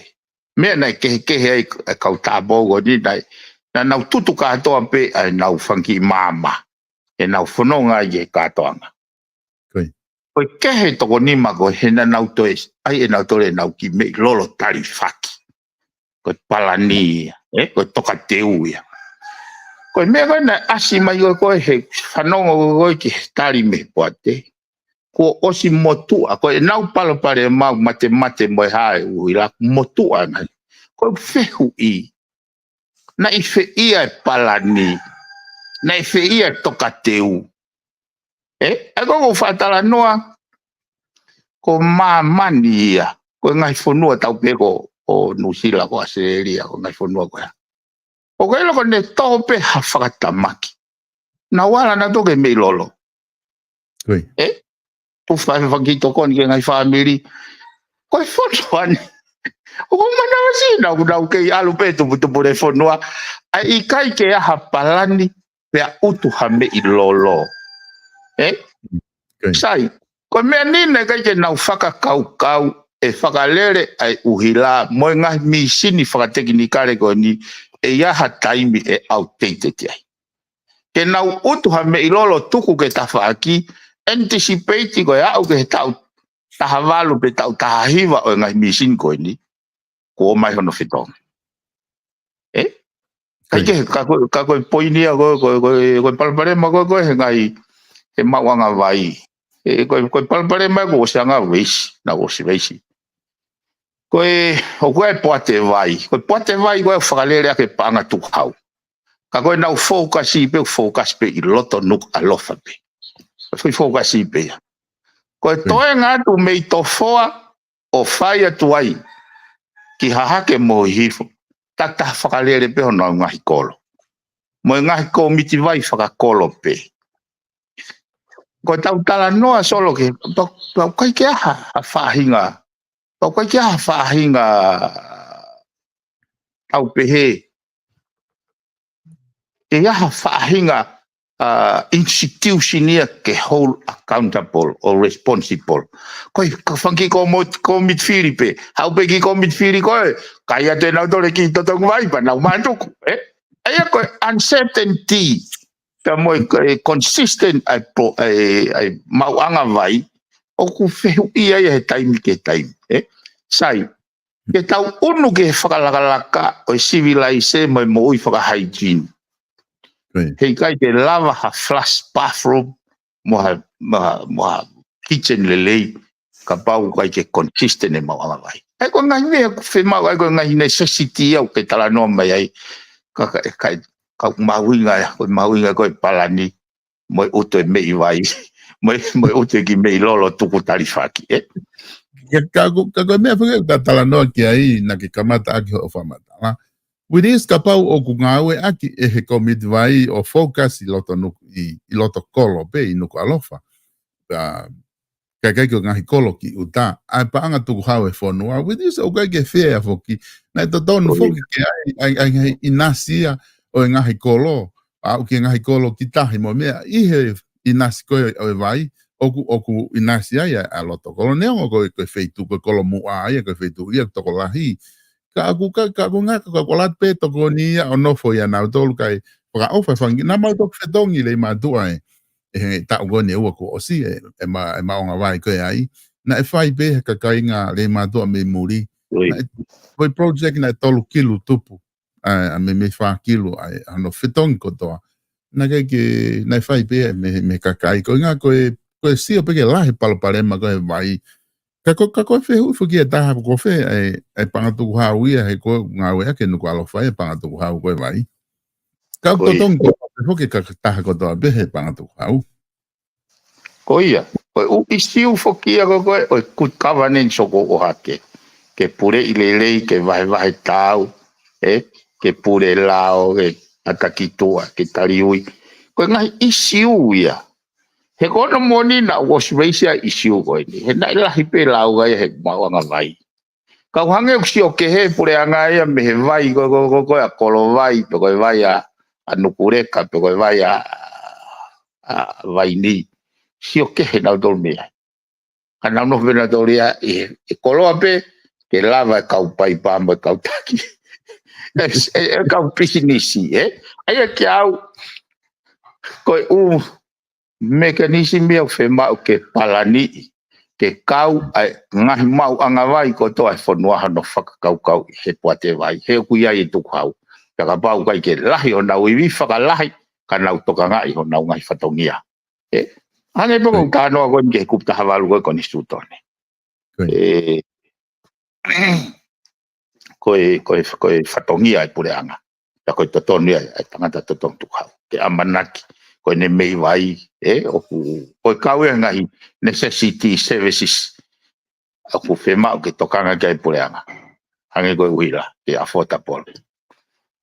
meʻa naʻe kehekehe ai e kau tāupoʻou ko eni naʻe, naʻa nau tutu kātoa pē ʻa ʻenau fanga kiʻi maama. ʻEnau fononga ai he kātoanga. Ko e kehe toko nima ko ē he naʻa nau toe, ʻai ʻenau toe ʻenau kiʻi meʻi lolo talifaki. Ko e palani ia, ē, ko e tokateu ia. Ko e meʻa ko ē naʻe ʻasi mai ko ē, ko e he fanongo ko ē ki he tali mei he poate. Kuo ʻosi motuʻa, ko ʻenau palopalema ʻoku matemate mo e hā e ʻuhila, motuʻa nai. Ko e fehuʻi, naʻe ʻi fē ia e palani, naʻe ʻi fē ia e tokateu. Ē, ʻa ia ko ē ʻoku ou fakatalanoa, ko māmani ia, ko e ngaahi fonua tau pehē ko ʻo Nuʻusila, ko ʻAositelēlia, ko e ngaahi fonua ko ia. ʻOku ʻi ai loko ne tō pē ha fakatamaki. Nau ala nautolu ke meʻi lolo. Ē? Tufa e fanga kiʻi tokoni ki he ngaahi fāmili. Ko e fonua ni. ʻOku ou manavasiʻi naʻa nau kei ʻalu pē tuputupu e fonua. ʻA ia ʻikai ke ʻi ai ha palani pea ʻutu ha meʻi lolo. Ē? Sai, ko e meʻa ni naʻe ʻikai ke nau fakakaukau ʻe fakalele ʻa e ʻuhila mo e ngaahi mīsini fakatekinikale ko eni ʻe ʻi ai ha taimi ʻe outdated ai. Ke nau ʻutu ha meʻi lolo tuku ki he tafaʻaki, anticipate ko e aʻu ki he taʻu taha valu pe taʻu taha hiva ʻo e ngaahi mīsini ko eni, kuo ʻomai hono fetongi. Ē? Ka ʻikai ke, ka ko, ka ko e poini ia ko, ko, ko, ko e palopalema ko, ko e he ngaahi, he maʻuʻanga vai. Ē, ko, ko e palopalema ko ʻosi anga veisi, naʻa ʻosi veisi. Ko e, ʻoku ʻi ai e poate vai. Ko e poate vai ko e fakalele ʻaki e paʻanga tukuhau. Ka ko ʻenau fokasi pē, fokasi pē ʻi loto Nukuʻalofa pē. Foʻi fokasi pē ia. Ko e toenga atu mei Tofoa ʻo fai atu ai ki Hahake mo Hihifo, takitaha fakalele pē honau ngaahi kolo. Mo e ngaahi kōmiti vai fakakolo pē. Ko ʻetau talanoa Solo ke, pau, pau ʻikai ke ʻi ai ha, ha faʻahinga, pau ʻikai ke ʻi ai ha faʻahinga tau pehē, ke ʻi ai ha faʻahinga, uh, institution ia ke hold accountable or responsible. Ko e ka fanga kiʻi kōmo-, kōmiti fili pē, haʻu pē kiʻi kōmiti fili ko ē, kai atu ʻenau tole kiʻi totongi vai pea nau mātuku, ē? ʻA ia ko e uncertainty, ka mo e, ko e consistent ʻa e po-, ʻa e, ʻa e maʻuʻanga vai, ʻoku fehuʻia ia he taimi ki he taimi, ē? Sai, ke tau ʻunu ki he fakalakalaka ʻo e sivilaise mo e moʻui fakahaijini. He ʻikai ke lava ha flush bathroom mo ha, mo ha, mo ha kitchen lelei, kapau ʻoku ʻikai ke consistent e maʻuʻanga vai. ʻA ia ko e ngaahi meʻa ʻoku fiemaʻu, ʻa ia ko e ngaahi necessity ia ʻoku ke talanoa mai ai. Ka, ka, ka, ka mahuʻinga, ko e mahuʻinga ko e palani, mo e ʻutu e meʻi vai, mo e, mo e ʻutu e kiʻi meʻi lolo tuku talifaki, ē? Ka, ka, ka ko e meʻa foki ka talanoa ki ai, naʻa ke kamata ʻaki hoʻo fakamatala. Which is kapau ʻoku ngāue ʻaki ʻe he kōmiti vai ʻo focus ʻi loto Nuku, ʻi, ʻi loto kolo pē ʻi Nukuʻalofa. Ka, ka ʻikai ko e ngaahi kolo ki ʻuta, ʻa e paʻanga tukuhau e fonua, which is ʻoku ʻikai ke fair foki, naʻe totonu foki ke ʻi ai, ʻi ai, ʻi ai ngaahi ʻinasi ia ʻo e ngaahi kolo, aʻu ki he ngaahi kolo ki tahi mo e meʻa, ʻi he ʻinasi ko ē ʻo e vai, ʻoku, ʻoku ʻinasi ai ʻa, ʻa loto kolo neongo ko e, ko e feituʻu, ko e kolo muʻa ia, ko e feituʻu ia tokolahi. Ka ʻoku ka, ka ʻoku ngā, ka ʻoku ʻalu atu pē tokoni ia ʻo nofo ia nautolu kae fakaʻofa e fanga kiʻi, naʻa mau toki fetongi Leimātuʻa ē, ʻi he taʻu ko eni ʻe ua kuo ʻosi ē, e ma-, e maʻuʻanga vai ko ē ai. Naʻe fai pē he kakai ʻa Leimātuʻa mei muli. Naʻe, ko e project naʻe tolu kilu tupu, ʻa, ʻa mei, mei fā kilu, ʻa, ʻa hono fetongi kotoa. Naʻe ʻikai ke, naʻe fai pē mei, mei he kakai. Ko e ngā ko e, ko e sio pē ke lahi e palopalema ko e vai. Ka ko, ka ko e fehuʻi foki ʻe taha, ko fē ʻa e, ʻa e Pangatukuhau ia, he ko e ngāueʻaki ʻe Nukuʻalofa ia e Pangatukuhau ko e vai. Ka ʻoku Ko ia. totongi ko e foki ka taha kotoa pē he Pangatukuhau. Ko ia, ko e ʻū ʻisiū foki ia ko, ko e, ʻo e good governance ʻoku ʻohake. Ke puleʻi lelei, ke vahevahe taau, ē, ke pule lao, ke ʻata ki tuʻa, ke taliui. Ko e ngaahi ʻisiū ia. He ko hono moʻoni naʻa ku ʻosi veisi ʻa e ʻisiū ko eni. He naʻe lahi pē lau ai he maʻuʻanga vai. Kau hangē ʻoku sio kehe puleʻanga ia mei he vai ko, ko, ko, ko e ʻa Kolovai, pe ko e vai ʻa, ʻa Nukuleka, pe ko e vai ʻa, ʻa Vaini. Sio kehe nautolu mei ai. Ka nau nofo pē nautolu ia ʻi he, ʻi he koloa pē, ke lava e kau paipa mo e kau taki. E, e, e kau pisinisi, ē? ʻA ia kiate au, ko e ʻū mekanīsimi ia ʻoku fiemaʻu ke palaniʻi, ke kau ai e ngaahi maʻuʻanga vai kotoa e fonua hono fakakaukauʻi he poate vai, he ʻoku ʻi ai e tukuhau. Pea kapau ʻoku ʻikai ke lahi honau ivi, fakalahi, ka nau tokangaʻi honau ngaahi fatongia. Ē, hangē pē ko Right. ʻeku talanoa ko eni ki he kupu taha valu ko e konisitūtone. Right. Ē, ko e, ko e, ko e fatongia e puleʻanga. Pea ko e totonu ia e tangata totongi tukuhau. Ke ʻamanaki, ko ʻene meʻi vai, ē, ʻoku, ko e kau ia e ngaahi necessity services ʻoku fiemaʻu ke tokanga ki ai e puleʻanga. Hangē ko e ʻuhila, ke affordable.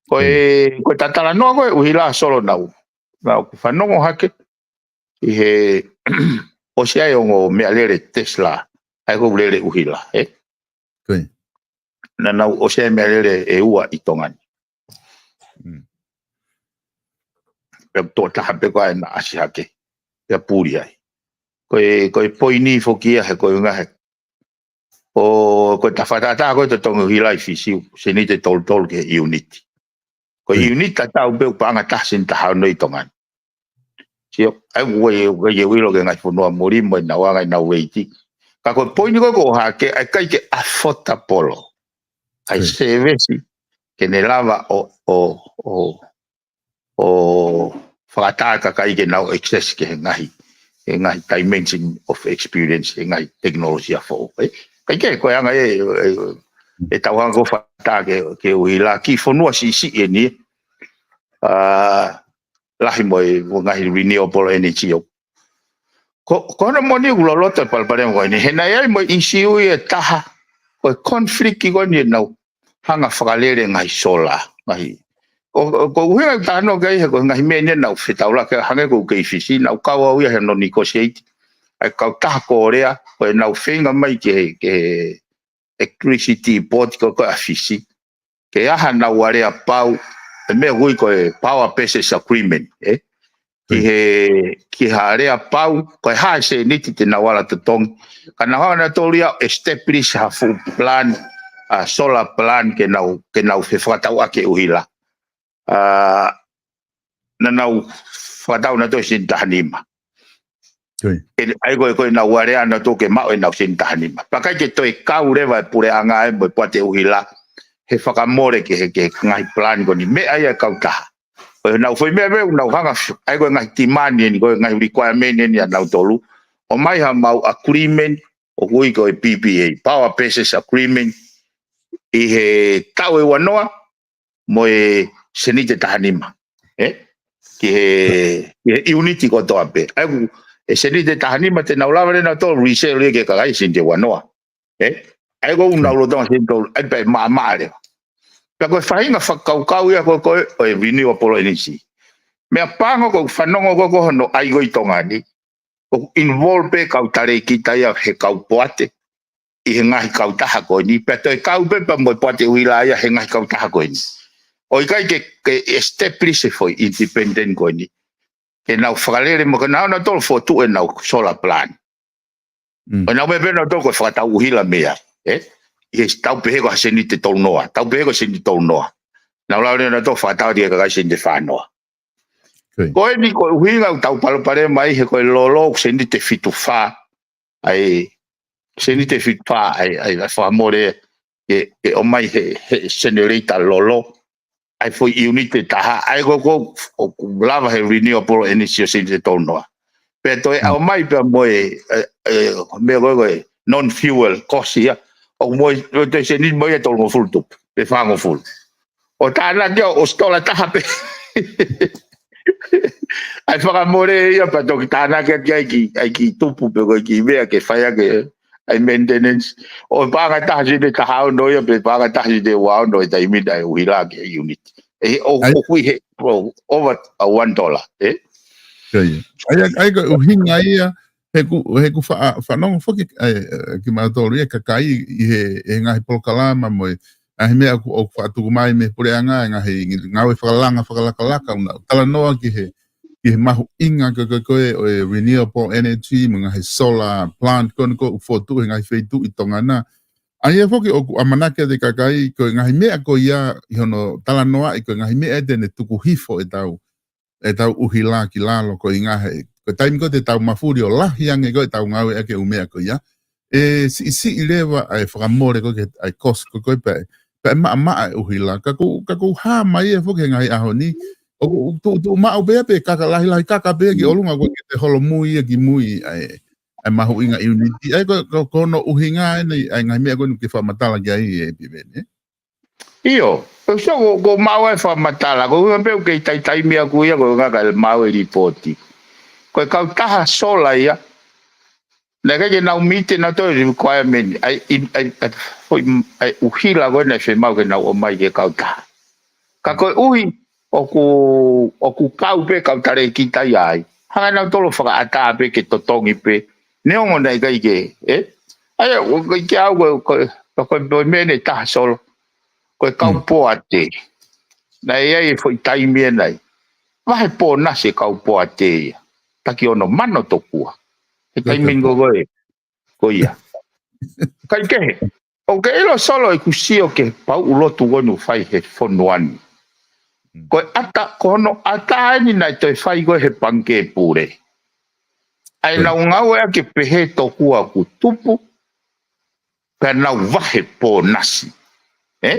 Ko e, Mm. ko e talanoa ko e ʻuhila Solo naʻa ku, naʻa ku fanongo hake, ʻi he ʻosi ʻa e ongo meʻalele Tesla, ʻa e ko e lele ʻuhila, ē? Ko ia. Naʻa nau ʻosi ʻa e meʻalele ʻe ua ʻi Tonga ni. Mm. Pea tokotaha pē ko ē naʻe ʻasi hake, pea puli ai. Ko e, ko e poini foki ia he ko e ngaahi, ʻo ko e tafaʻaki ko e totongi ʻuhila ʻi Fisi, seniti ʻe tolu tolu ki he ʻiuniti. Ko e Mm. ʻiuniti tatau pē ʻoku paʻanga taha seniti taha ono ʻi Tonga ni. Sio, ʻa ia ʻoku ʻikai ke u ʻilo ki he ngaahi fonua muli mo ʻenau anga ʻenau veiti. Ka ko e poini ko ē ʻoku ʻohake, ʻa e ʻikai ke affordable ʻa e Right. service ke ne lava ʻo, ʻo, ʻo, ʻo fakaʻatā e kakai ke nau access ki he ngaahi, he ngaahi dimension of experience, he ngaahi tekinolosia foʻou. Ē? ʻIkai ke, ko e anga ē, ē, ʻetau hanga ʻo fakaʻatā ke, ke ʻuhila ki he fonua siʻisiʻi eni, ā, lahi mo e, mo e ngaahi renewable energy ʻo. Ko, ko hono moʻoni ʻoku loloto e palopalema ko eni. He naʻe ʻi ai mo e ʻisiū ia ʻe taha, ko e conflict ko eni ʻenau hanga fakalele ngaahi sola, ngaahi. ʻO, ʻo, ko e ʻuhinga ʻeku talanoa ki ai he ko e ngaahi meʻa eni naʻa ku fetaulaki hangē ko ʻeku kei Fisi, naʻa ku kau au ia he hono negotiate ʻa e kautaha Kōlea, ko ʻenau feinga mai ki he, ki he electricity board ko, ko ē ʻa Fisi. Ke ʻai haʻanau alea pau, e meʻa ʻoku ui ko e power purchase agreement, ē? Ki Mm. he, ki ha alea pau, ko e hā e seniti te nau ala totongi. Ka nau hanga nautolu ia ʻo establish ha fuʻu plan, ʻa, solar plan ke nau, ke nau fefakatauʻaki e ʻuhila. Ā, naʻa nau fakatau nautolu e seniti taha nima. Ko ia. ʻE, ʻa ia ko e, ko ʻenau alea nautolu ke maʻu ʻenau seniti taha nima. Pea ʻikai ke toe kau leva e puleʻanga ē mo e poate ʻuhila he fakamole ki he, ki he ngaahi plan ko eni. Meʻa ia e kautaha. Ko ʻenau foʻi meʻa pē ʻoku nau hanga, ʻa ia ko e ngaahi demand eni, ko e ngaahi requirement eni ʻanautolu. ʻOmai haʻamau agreement, ʻoku ui ko e P P A, power purchase agreement, ʻi he taʻu ʻe ua noa, mo e seniti ʻe taha nima. Ē? Ki he, ki he ʻiuniti kotoa pē. ʻA ia ʻoku, e seniti ʻe taha nima te nau lava leva nautolu ʻo resell ia ki he kakai seniti ʻe ua noa. Ē? ʻA ia ʻoku nau lolotonga seniti tolu, ʻa ia pē maʻamaʻa leva. Pea ko e faʻahinga fakakaukau ia ko, ko e, ʻo e renewable energy. Meʻapango ko e fanongo ko, ko hono ʻai ko ē ʻi Tonga ni, ʻoku involve pē kau talēkita ia he kau poate, ʻi he ngaahi kautaha ko eni, pea toe kau pē pea mo e poate ʻuhila ia he ngaahi kautaha ko eni. ʻO ʻikai ke, ke establish e foʻi independent ko eni. Ke nau fakalele mo ke nau nautolu fokotuʻu ʻenau solar plan. Mm. ʻO nau meʻa pē nautolu ko e fakatau ʻuhila mei ai, ē? ʻI he tau pehē ko ha seniti ʻe tolu noa, tau pehē ko ha seniti ʻe tolu noa. Nau lava leva nautolu fakatau ki he kakai seniti ʻe fā noa. Ko ia. Ko eni ko e ʻuhinga ʻoku tau palopalema ai he ko e lolo ʻoku seniti ʻe fitu fā, ʻa e seniti ʻe fitu fā, ʻa e, ʻa e, ʻa e fakamole ke, ke ʻomai he, he generator lolo, ʻa e foʻi ʻiuniti ʻe taha, ʻa ia ko, ko, ʻoku lava he renewable energy ʻo seniti ʻe tolu noa. Pea toe ʻomai pea mo e, e, e, meʻa ko ē ko e non-fuel cost ia. ʻOku mo e, mo e toe seniti mo ia ʻe tolungofulu tupu, pe fāngofulu. ʻO tānaki ʻo ʻosi tola taha pē. ʻAi fakamole ia pea toki tānaki ʻaki ʻai ki, ʻai ki tupu pe ko e ki meʻa ke fai ʻaki ʻai maintenance. ʻO paʻanga ʻe taha sini taha ono ia pe paʻanga ʻe taha sini ua ono he taimi ni ʻa e ʻuhila ki he unit. ʻE, ʻo, ʻai ʻo kui he, ʻo, over a one dollar, ē? Ko ia. ʻAi, ʻai ko e ʻuhinga ia, he ʻoku, he ʻoku fa-, fanongo foki, ʻai, ʻai kimautolu ia kakai ʻi he, he ngaahi polokalama mo e, ngaahi meʻa ʻoku, ʻoku faʻa tuku mai mei he puleʻanga, ngaahi ngāue fakalanga, fakalakalaka, ʻoku nau talanoa ki he, ki he mahuʻinga ko e, ko e, ko e, ʻo e renewable energy, mo e ngaahi solar plant, ko eni ʻoku fokotuʻu he ngaahi feituʻu ʻi Tonga na. ʻA ia foki ʻoku ʻamanaki ʻa e kakai, ko e ngaahi meʻa ko ia ʻi hono talanoaʻi, ko e ngaahi meʻa te ne tuku hifo ʻetau, ʻetau ʻuhila ki lalo, ko e ngaahi, ko e taimi ko ē te tau mafuli ʻo lahi ange ko ē ʻetau ngāueʻaki e ʻū meʻa ko ia. ʻE siʻisiʻi leva ʻa e fakamole ko ē ki he, ʻa e cost ko ē ko ē pea, pea maʻamaʻa e ʻuhila. Ka ʻoku, ka ʻoku hā mai ia foki he ngaahi ʻaho ni. ʻOku tuʻutuʻu maʻu pē ia pe kaka lahilahi kaka pē ia ki ʻolunga ko ē ki he holomui ia ki mui ʻa e, ʻa e mahuʻinga unit. ʻAi ko, ko, ko hono ʻuhinga ʻeni, ʻa e ngaahi meʻa ko eni ke fakamatala ki ai ē Piveni, ē? ʻIo, ʻoku sio ko, ko maʻu ʻa e fakamatala, ko e ʻuhinga pē ʻoku kei taitaimi ʻaku ia, ko e ʻuhinga ka maʻu e lipooti. Ko e kautaha sola ia, naʻe ʻikai ke nau meet ʻenautolu e requirement, ʻa e, ʻa e, ʻa e, foʻi, ʻa e ʻuhila ko ē naʻe fiemaʻu ke nau ʻomai ki he kautaha. Ka koeʻuhi, ʻoku, ʻoku kau pē kau talēkita ia ai. Hanga ʻenautolu ʻo fakaʻatā pē ke totongi pē. Neongo naʻe ʻikai ke, ē? ʻA ia, ʻoku ʻikai ke au ko, ko, ko, ko e meʻa ʻeni ʻe taha solo. Ko e kau poate. Naʻe ʻi ai e foʻi taimi ʻe nai. Vahe pōnasi e kau poate ia. Taki ono mano tokua. He taimi ko ē ko ia. Kai kehe. ʻOku ke ʻilo solo ʻeku sio ki he pauʻu lotu ko eni ʻoku fai he fonua ni. Ko e ʻata, ko hono ʻata ʻeni naʻe toe fai ko ē he pangikē pule. ʻAi nau ngāueʻaki e pehē tokua ʻoku tupu, pea nau vahe pōnasi. Ē?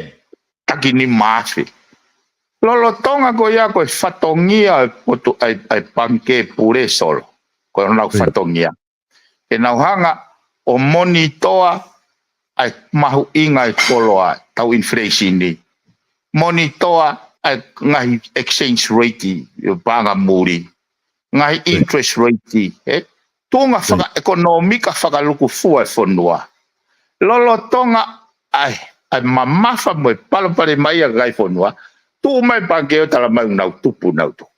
Taki nima afe. Lolotonga ko ia ko e fatongia ʻa e potu, ʻa e, ʻa e pangikē pule solo. Ko honau fatongia. Ke nau hanga ʻo monitoa ʻa e mahuʻinga ʻa e koloa, tau inflation ni. Monitoa ʻa e ngaahi exchange rate, ʻi paʻanga muli. Ngaahi interest rate, ē? Tuʻunga fakaʻekonōmika fakalukufua e fonua. Lolotonga ʻa e, ʻa e mamafa mo e palopalema ia ʻa e kakai fonua. Tuʻu mai pangikē ʻo talamai ʻoku nau tupu, nau tupu.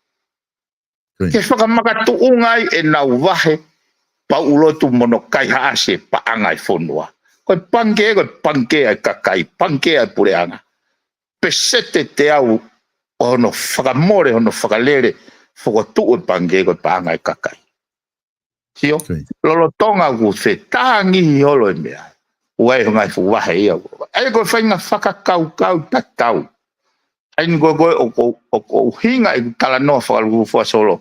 Ke fakamakatuʻunga ai ʻenau vahe pauʻu lotu mo hono kaihaʻasi e paʻanga e fonua. Ko e pangikē, ko e pangikē ʻa e kakai, pangikē ʻa e puleʻanga. Peseti ʻe teau ʻo hono fakamole, hono fakalele, fokotuʻu e pangikē ko e paʻanga e kakai. Sio, lolotonga ʻoku fetāngihi holo e meʻa. ʻOku ʻi ai e ngaahi fuʻu vahe ia. ʻAi ko e faʻahinga fakakaukau tatau. ʻAi ni ko ē ko ē ʻoku, ʻoku, ʻoku ʻuhinga ʻeku talanoa fakalukufua solo.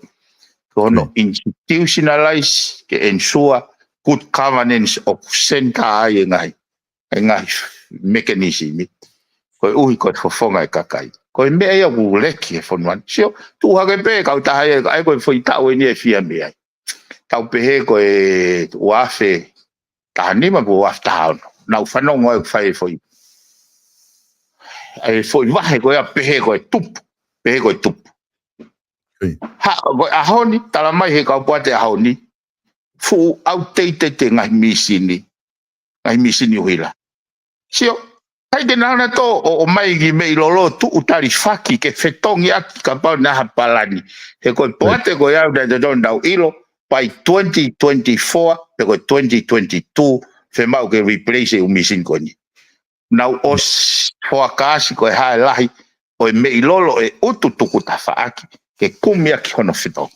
Ko hono institutionalize ke ensure good governance ʻoku centre ai e ngaahi, e ngaahi mechanism. Koeʻuhi ko e fofonga e kakai. Ko e meʻa ia ʻoku leki he fonua ni. Sio, tuʻu hake pē kautaha ia, ʻai ko e foʻi taʻu ʻeni ʻe fiha mei ai. Tau pehē ko e ua afe taha nima pe ua afe taha ono. Nau fanongo ai ʻoku fai e foʻi, e foʻi vahe ko ia pehē ko e tupu. Pehē ko e tupu. Ha, ko e ʻaho ni, talamai he kau poate ʻaho ni. Fuʻu outdated e ngaahi mīsini. Ngaahi mīsini ʻuhila. Sio, ʻikai ke nau na tō ʻo, ʻomai ki meʻi lolo tuʻu talifaki ke fetongi ʻaki kapau naʻe ʻi ai ha palani. He ko e poate ko ia ʻoku nau ʻilo, by twenty twenty-four, pe ko e twenty twenty-two, fiemaʻu ke replace e ʻū mīsini ko eni. Nau ʻosi foakaasi ko e hā e lahi, ʻo e meʻi lolo ʻe ʻutu tuku tafaʻaki, ke kumi ʻaki hono fetongi.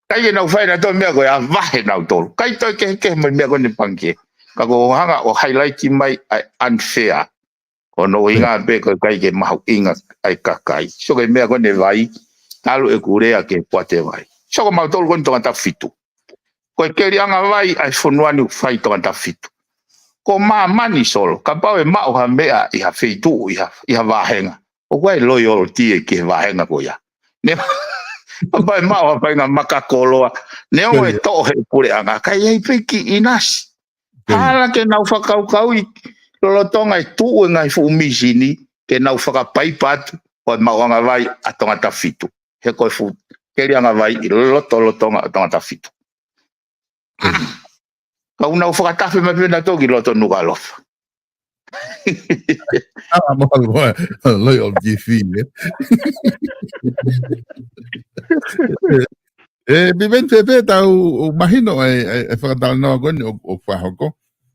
ʻIkai ke nau fai ʻenautolu meʻa ko ia vahe ʻenautolu. ʻIkai toe kehekehe mai meʻa ko eni pangikē. Ka ʻoku ou hanga ʻo highlight mai ʻa e unfair. Ko hono ʻuhinga pē ko e ʻikai ke mahuʻinga ʻa e kakai. Sio ko e meʻa ko eni vai, talu ʻeku lea ki he poate vai. Sio ko mautolu ko eni Tongatapu fitu. Ko e keliʻanga vai ʻa e fonua ni ʻoku fai Tongatapu fitu. Ko māmani solo, kapau ʻe maʻu ha meʻa ʻi ha feituʻu, ʻi ha, ʻi ha vāhenga. ʻOku ʻi ai e loyalty ʻe ki he vāhenga ko ia. Ne, Pea ʻe maʻu ha faʻahinga makakoloa. Neongo e toʻo he puleʻanga, ka ʻi ai pē kiʻi ʻinasi. Hala ke nau fakakaukauʻi lolotonga e tuʻu e ngaahi fuʻu misini, ke nau fakapaipa atu ʻo e maʻuʻanga vai ʻa Tongatapu fitu. He ko e fuʻu keliʻanga vai ʻi lotolotonga ʻo Tongatapu fitu. Ka ʻoku nau fakatafe mai pē nautolu ki loto Nukuʻalofa. Ala mo, mo, loi o kifi, ē. ʻE, Piveni, pea, pea tau, ʻoku mahino e, e, e fakatalanoa ko eni ʻoku, ʻoku fakahoko.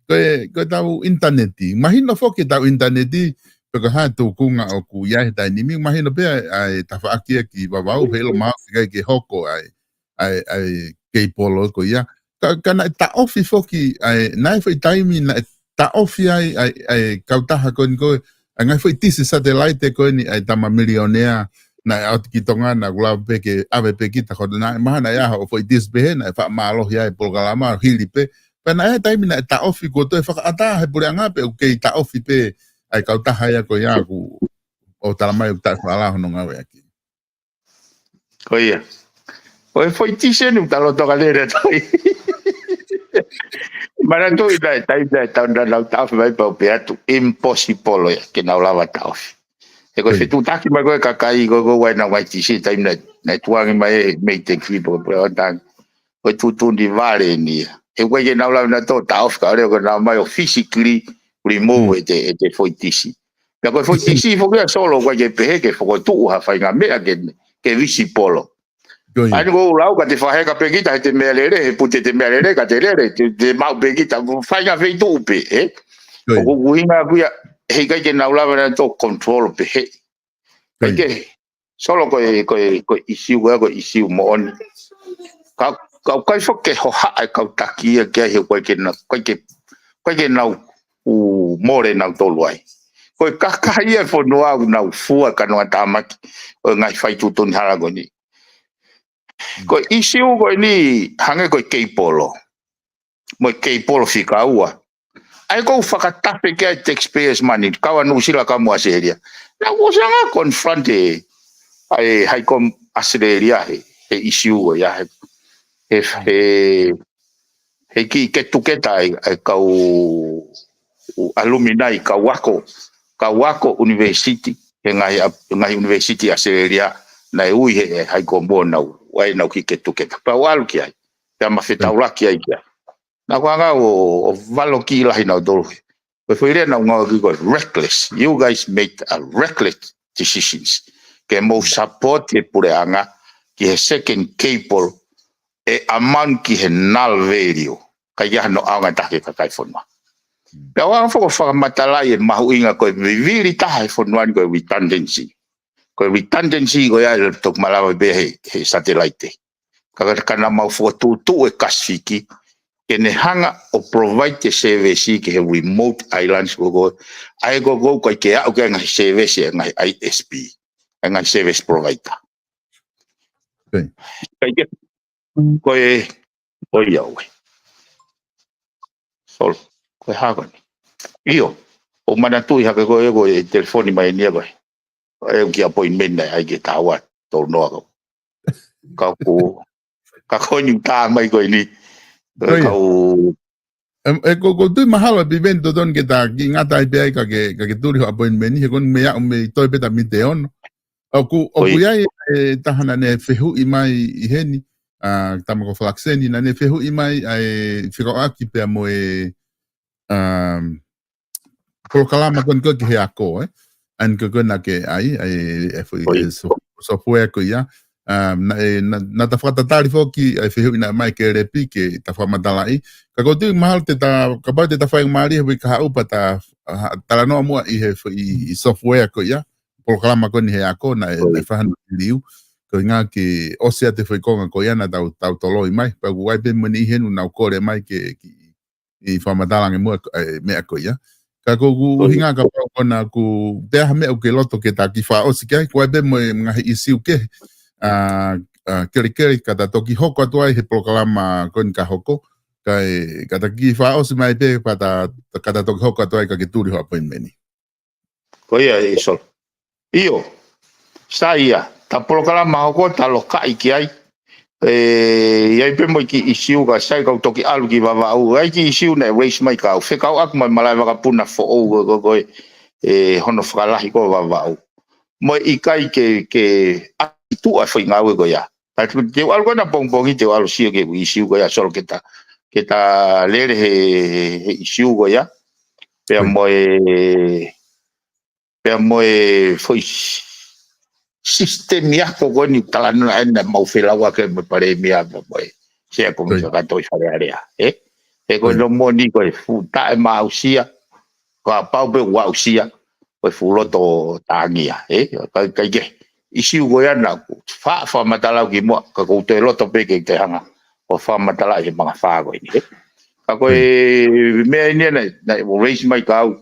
Ko e, ko e tau ʻinitaneti. Mahino foki tau ʻinitaneti, pe ko e hā e tūkunga ʻoku ʻi ai he taimi ni. Mahino pē ʻa e, ʻa e tafaʻaki ʻa e ki Vavau, heiʻilo mahalo ʻikai ke hoko ʻa e, ʻa e, ʻa e keipolo ko ia. Ka, ka naʻe taʻofi foki, ʻa e, naʻe foʻi taimi naʻe taʻofi ai, ʻa e, ʻa e kautaha ko eni ko e, ʻa e ngaahi foʻi tisi satelaite ko eni, ʻa e tama milionea, naʻe ʻalu ki Tonga, naʻa ku lava pē ke ʻave pē kita, ko naʻe mahalo naʻe ʻi ai ha foʻi tisi pehē, naʻe fakamālohi ai e polokalama, hili pē. Pea naʻe ʻi ai e taimi naʻe taʻofi, kuo toe fakaʻatā he puleʻanga pe ʻoku kei taʻofi pē, ʻa e kautaha ia ko ia ʻoku, ʻo tala mai ʻoku taʻefaʻalahi hono ngāueʻaki. Ko ia. Ko e foʻi tisi eni ʻoku ta loto ka lele atu ai. Manatuʻi naʻe, taimi naʻe tau na nau taʻofi mai pau pē atu. Impossible ia, ke nau lava taʻofi. He ko e fetuʻutaki mai ko e kakai ko e ko e ʻai ʻenau ngaahi tisi, taimi naʻe, naʻe tukuange mai e mei te ki po, po, o tang. Ko e tuʻutuʻuni vale eni ia. He ʻoku ʻikai ke nau lava nautolu taʻofi ka ʻo lele ko ʻenau mai ʻo physically remove ʻete, ʻete foʻi tisi. Pea ko e foʻi tisi foki ia Solo, ʻoku ʻikai ke pehē ke fokotuʻu ha faʻahinga meʻa ke, ke visible. ʻA eni ko e lau ka te fakaheka pē kita he te meʻalele, he pute te meʻalele, ka te lele, te, te maʻu pē kita, faʻahinga feituʻu pē, ē? ʻOku, ʻoku ʻuhinga ʻaku ia, heʻikai ke nau lava nautolu control pē, he. ʻIkai ke, Solo ko e, ko e, ko e ʻisiū ko e, ko e ʻisiū moʻoni. Ka, ka ʻoku ʻikai foki ke hohaʻa e kau taki ia ki ai he ʻoku ʻikai ke na, ʻikai ke, ʻikai ke nau ʻū mole nautolu ai. Ko e kakahi ia e fonua ʻoku nau fua e kanoa tāmaki ʻo e ngaahi faituʻutuʻuni hala ko eni. Ko e ʻisiū ko eni hangē ko e keipolo. Mo e keipolo fika ua. ʻA ia ʻoku fakatafe ki ai e taxpayers money, kau ʻa Nuʻusila kau mo ʻAositelēlia. Naʻa ku ʻosi anga confront e, ʻa e High Com ʻAositelēlia he, he ʻisiū ko ia he, he, he, he kiʻi ketuketa ʻa e, ʻa e kau alumni, kau ako, kau ako university, he ngaahi, ngaahi university ʻAositelēlia, naʻe ui he, he High Com ʻo nau, ʻa ʻenau kiʻi ketuketa. Pea u ʻalu ki ai, pea ma fetaulaki ai ki ai. Naʻa ku hanga ʻo, ʻo valokiʻi lahi nautolu he. Ko e foʻi lea naʻa ku ngāueʻaki ko e reckless. You guys made a reckless decisions. Ke mou support e puleʻanga ki he second cable ʻe amount ki he null value. ʻIkai ke ʻi ai hano ʻaonga ʻe taha ki he kakai e fonua. Pea u hanga foki ʻo fakamatalaʻi e mahuʻinga ko e vivili taha he fonua ni ko e redundancy. Ko e redundancy ko ia ʻe toki malava pē he, he satelaite. Ka, ka, ka naʻa mau fokotuʻutuʻu e Kasifiki, ke ne hanga ʻo provide e service ki he remote islands ko ko, ʻa ia ko ko ʻoku ʻikai ke aʻu ki ai e ngaahi service e ngaahi I S P, e ngaahi service provider. ʻIkai ke, ko e, ʻo ia ʻoe. Solo, ko e hā ko eni. ʻIo, ʻoku manatuʻi hake ko e, ko e telefoni mai eni ia ko e. ʻE u ki appointment naʻe ʻai ke taua tolu noa kau. Kau ku, ka ko eni ʻoku tā mai ko eni. Ko ia. Kau. ʻE, ʻe ko, ko tui mahalo ʻe Piveni totonu ke ta kiʻi ngata ai pē ai ka ke, ka ke tuli ho appointment ni, he ko eni mei aʻu mei toe pē ta mite ono. ʻOku, ʻoku ʻi ai e taha naʻa ne fehuʻi mai ʻi heni, ʻa, tama ko Falakiseni, naʻa ne fehuʻi mai ʻa e fekauʻaki pea mo e, um, polokalama ko eni ko e ki he ako, ē? ʻA eni ko e ko e naʻa ke ʻai, ʻa e, e foʻi, e so-, software ko ia. Um, naʻe, naʻa, naʻa ta fakatatali foki, ʻa e fehuʻi naʻe ʻomai ke lepi ke ta fakamatalaʻi. Ka ko tui mahalo te ta, kapau te ta faingamālie he uike kahaʻu pea ta, ha, talanoa muʻa ʻi he foʻi, ʻi software ko ia. Polokalama ko eni he ako, naʻe, naʻe fai hano liu. Ko e ʻuhinga ke ʻosi atu e foʻi konga ko ia naʻa tau, tau toloi mai. Pea ʻoku ʻi ai pē mo e niʻihi ʻoku nau kole mai ke, ke ʻi fakamatala ange muʻa, e, meʻa ko ia. Ka ko ʻeku ʻuhinga kapau ko ena ʻoku ʻi ai ha meʻa ʻoku ke loto ke ta kiʻi fakaʻosi ki ai, ko e pē mo e ngaahi ʻisiū kehe, ʻa, ʻa, kelekele ka ta toki hoko atu ai he polokalama ko eni ka hoko, ka e, ka ta kiʻi fakaʻosi mai pē, pea ta, ka ta toki hoko atu ai ka ke tuli ho appointment ni. Ko ia ē Solo. ʻIo. Sai ia. ta polokalama hoko ta lokaʻi ki ai. ʻE, ʻi ai pē mo e kiʻi ʻisiū ka sai kau toki ʻalu ki Vavaʻu. ʻI ai kiʻi ʻisiū naʻe raise mai kau fekauʻaki mo e malaʻe vakapuna foʻou ko, ko, ko e, ʻe, hono fakalahi ko Vavaʻu. Mo e ʻikai ke, ke ʻai tuʻa foʻi ngāue ko ia. Ka te u ʻalu ko ena pongipongi te u ʻalu sio ki he ʻisiū ko ia Solo ke ta, ke ta lele he, he ʻisiū ko ia. Pea mo e, pea mo e foʻi sisitemi ako ko eni talanoa ena mau felau ake mo e palēmia pea mo e. Sea ko mi kakato ʻi Fale Alea. ʻE? He ko e no moni ko e fuʻu taʻe maʻusia. Kapau pē ʻoku aʻusia. Ko e fuʻu loto tāngia. ʻE? Kai, kai ke. ʻIsiu ko ia naʻa ku fa, fakamatala ki muʻa. Ka kou toe loto pē ke te hanga. Ko fakamatala he manga fā ko eni. ʻE? Ka ko e meʻa eni naʻe, naʻe raise mai kau.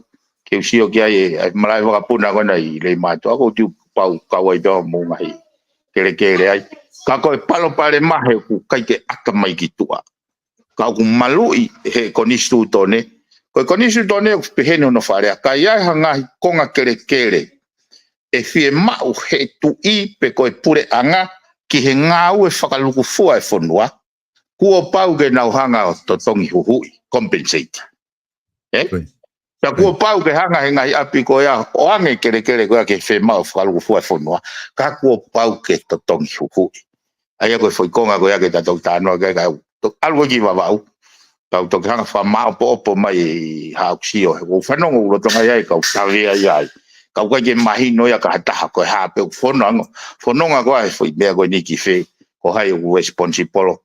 Ke u sio ki ai, ʻa e malaʻe vakapuna ko ena ʻi Leimātuʻa, ʻoku ou tui pau kau ai pē mo e ngaahi kelekele ai. Ka ko e palopalema he ʻoku ʻikai ke ʻata mai ki tuʻa. Ka ʻoku maluʻi he konisitūtone. Ko e konisitūtone ʻoku pehē ni hono fakalea. Ka ʻi ai ha ngaahi konga kelekele. ʻE fiemaʻu he tuʻi pe ko e puleʻanga ki he ngāue fakalukufua e fonua. Kuo pau ke nau hanga ʻo totongi huhuʻi, compensate. ʻE? Pea kuo pau ke hanga he ngaahi ʻapi ko ia, ʻoange kelekele ko ia ke fiemaʻu fakalukufua e fonua. Ka kuo pau ke totongi huhuʻi. ʻA ia ko e foʻi konga ko ia ke ta toki talanoa ki ai ka u, to, ʻalu ko ē ki Vavaʻu. Ka u toki hanga fakamāʻopoʻopo mai ʻi haʻaku sio. He kou fanongo ʻoku loto ngai ai, ka u tave ai ai. Ka u ʻikai ke mahino ia ka ha taha ko e hā pē ʻoku fononga. Fononga ko ā he foʻi meʻa ko eni ki fē. Ko hai ʻoku responsible.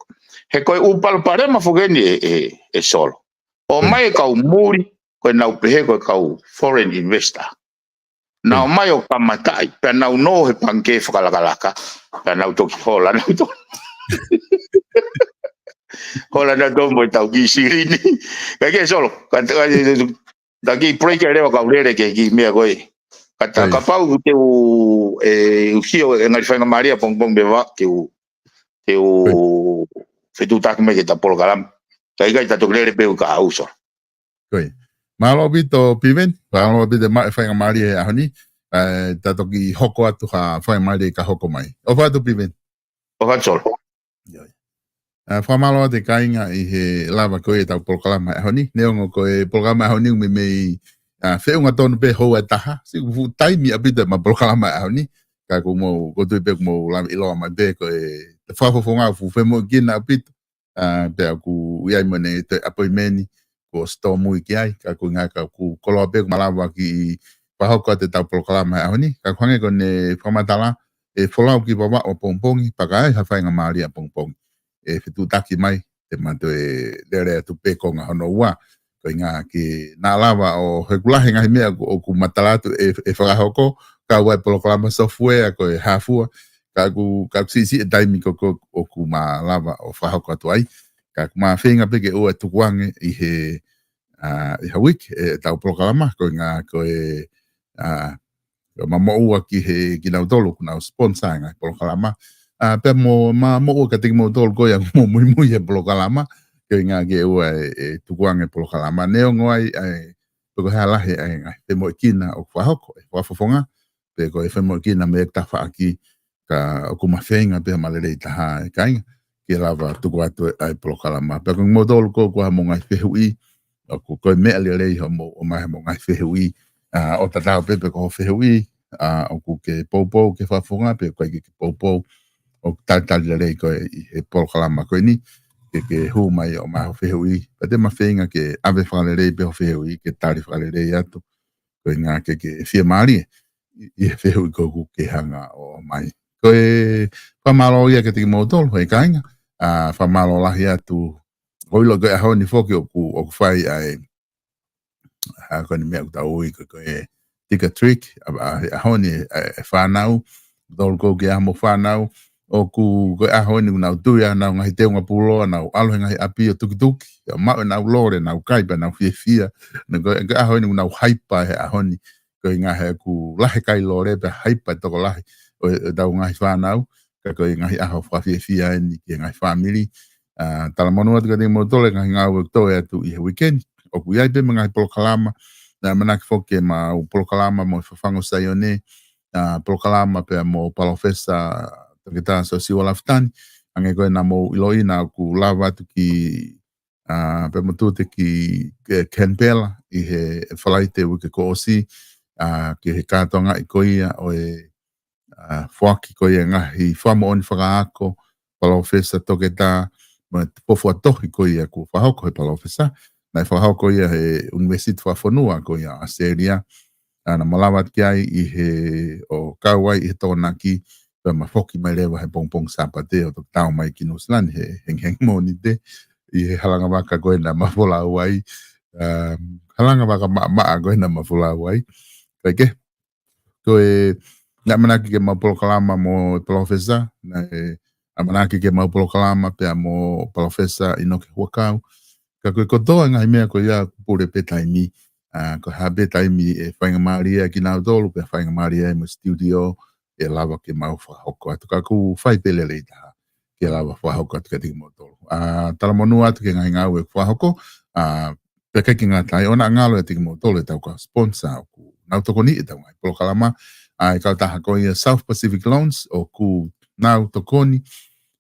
He ko e ʻū palopalema foki eni ʻe, ʻe, ʻe Solo. ʻOmai e kau muli, ko e nau pehē ko e kau foreign investor. Nau ōmai ʻo kamataʻi, pea nau nō he pangikē fakalakalaka, pea nau toki hola, nau toki. Hola nau toki mo e tau kiʻi silini. Ka ke Solo, ka, ka, ka kiʻi break ʻe leva kau lele ke kiʻi meʻa ko ē. Ka ta kapau te u, ʻe, u sio e ngali faingamālie pongipongi pē vā, te u, te u fetuʻutaki mai ke ta polokalama. Ka ʻikai ta toki lele pē u ka au Solo. Ko ia. Mālō ʻaupito Piveni, mālō ʻaupito maʻu e faingamālie he ʻaho ni, ʻe, ta toki hoko atu ha faingamālie ka hoko mai. ʻOfa atu Piveni. ʻOfa atu Solo. ʻIo. ʻE, fakamālō atu e kāinga ʻi he lava ko ē ʻetau polokalama he ʻaho ni. Neongo ko e polokalama he ʻaho ni ʻoku meimei, ʻa, feʻunga tonu pē houa ʻe taha. Siʻi fuʻu taimi ʻaupito ʻema polokalama he ʻaho ni. Ka ʻoku mou, ʻoku ou tui pē ʻoku mou lava ʻiloa mai pē ko e fakafofonga fuʻu femoʻuekina ʻaupito. ʻA, pea ʻoku ʻi ai mo ʻene toe appointment kuo ʻosi tōmui ki ai, ka ko e ʻuhinga ka ʻoku koloa pē ʻoku malava ke fakahoko atu ʻetau polokalama he ʻaho ni, ka ʻoku hangē ko ʻene fakamatala, ʻe folau ki Vavaʻu ʻapongipongi, pea ka ʻi ai ha faingamālie ʻapongipongi. ʻE fetuʻutaki mai, te ma toe lele atu pē konga hono ua, ko e ʻuhinga ke na lava ʻo he ʻoku lahi e ngaahi meʻa ʻoku, ʻoku matala atu ʻe, ʻe fakahoko, kau ai e polokalama software, ko e hā fua, ka ʻoku, ka ʻoku siʻisiʻi e taimi ko ē ʻoku ma lava ʻo fakahoko atu ai. Ka ʻoku ma feinga pē ke ʻoua ʻe tukuange ʻi he, ʻa, ʻi ha uike ʻetau polokalama, ko e ʻuhinga ko e, ʻa, ʻoku ma moʻua ki he, kinautolu ʻoku nau sponsor e ngaahi polokalama. ʻA, pea mo, ma moʻua kiate kimoutolu ko ia ʻoku mou muimui he polokalama, ko e ʻuhinga ke ʻoua ʻe, ʻe tukuange e polokalama. Neongo ai, ʻa e, pe ko e hā e lahi ʻa e ngaahi femoʻuekina ʻoku fakahoko, ʻe fakafofonga, pe ko e femoʻuekina mei he tafaʻaki, ka ʻoku ma feinga pē ma lelei taha e kāinga, ke lava tuku atu ʻa e polokalama. Pea ko kimoutolu ko ē ʻoku ʻi ai hamou ngaahi fehuʻi, ʻoku ko e meʻa lelei hoʻomou ʻomai hamou ngaahi fehuʻi, ʻa, ʻo tatau pē pe ko hoʻo fehuʻi, ʻa, ʻoku ke poupou ke fakafofonga, pe ʻoku ʻikai ke ke poupou, ʻoku talitali lelei koe ʻi he polokalama ko eni, ke ke hū mai ʻo ʻomai hoʻo fehuʻi, pea te ma feinga ke ʻave fakalelei pē hoʻo fehuʻi, ke tali fakalelei atu, ko e ʻuhinga ke ke fiemālie ʻi, ʻi he fehuʻi ko ē ʻoku ke hanga ʻo ʻomai. Ko e fakamālō ia kiate kimoutolu, he kāinga, ʻa, fakamālō lahi atu, ʻo ʻilo ko e ʻaho ni foki ʻoku, ʻoku fai ʻa e, ʻa, ko eni meʻa ʻoku tau ui ko e, ko e trick or treat, ʻa, ʻa, he ʻaho ni, ʻa, ʻa e fānau, tolu ko ē ʻoku ʻi ai hamou fānau, ʻoku, ko e ʻaho ni ʻoku nau tui ʻa honau ngaahi teunga puloa, nau ʻalu he ngaahi ʻapi ʻo tukituki, ʻo maʻu ʻenau lole, nau kai pea nau fiefia. Naʻa ko e, ko e ʻaho ni ʻoku nau haipa he ʻaho ni. Ko e ʻuhinga he ʻoku lahi e kai lole pea haipa e tokolahi ʻo, ʻo ʻetau ngaahi fānau. Ka ko e ngaahi ʻaho fakafiefia eni ki he ngaahi fāmili. ʻA, talamonū atu kiate kimoutolu e ngaahi ngāue ʻoku toe atu ʻi he uike ni. ʻOku ʻi ai pē mo e ngaahi polokalama. Naʻe ʻamanaki foki ke mau polokalama mo e Fafangu ʻo Saione. ʻa, polokalama pea mo Palōfesa Toketā Siosiua Lafitani, hangē ko ē naʻa mou ʻiloʻi naʻa ku lava atu ki, ʻa, pea mo Tute ki, ki Canberra ʻi he Falaite uike kuo ʻosi, ʻa, ki he kātoangaʻi ko ia ʻo e, ʻa, foaki ko ia ngaahi fakamoʻoni fakaako, Palōfesa Toketā, mo e fuofua tohi ko ia kuo fakahoko he Palōfesa, naʻe fakahoko ia he ʻUnivēsiti Fakafonua ko ia ʻAositelēlia, ʻa, naʻa ma lava atu ki ai ʻi he ʻo kau ai ʻi he Tokonaki, pea ma foki mai leva he pongipongi Sāpate ʻo toki tau mai ki Nuʻusila ni he hengihengi Mōnite, ʻi he halanga vaka ko ē naʻa ma folau ai, ʻa, halanga vaka maʻamaʻa ko ē naʻa ma folau ai. Kae kehe, ko e, naʻe ʻamanaki ke mau polokalama mo e Palōfesa, naʻe ʻamanaki ke mau polokalama pea mo Palōfesa ʻInoke Huʻakau. Ka ko e kotoa e ngaahi meʻa ko ia ʻoku pule pē taimi, ʻa, ko e hā pē taimi ʻe faingamālie ai kinautolu, pea faingamālie ai mo e studio, ʻe lava ke mau fakahoko atu. Ka ʻoku fai pē lelei taha ke lava fakahoko atu kiate kimoutolu. ʻA, talamonū atu ki he ngaahi ngāue ʻoku fakahoko, ʻa, pea ʻikai ke ngata ai, ʻoua naʻa ngalo ʻiate kimoutolu ʻetau kau sponsor ʻoku nau tokoniʻi ʻetau ngaahi polokalama, ʻa, e kautaha ko ia South Pacific Loans ʻoku nau tokoni,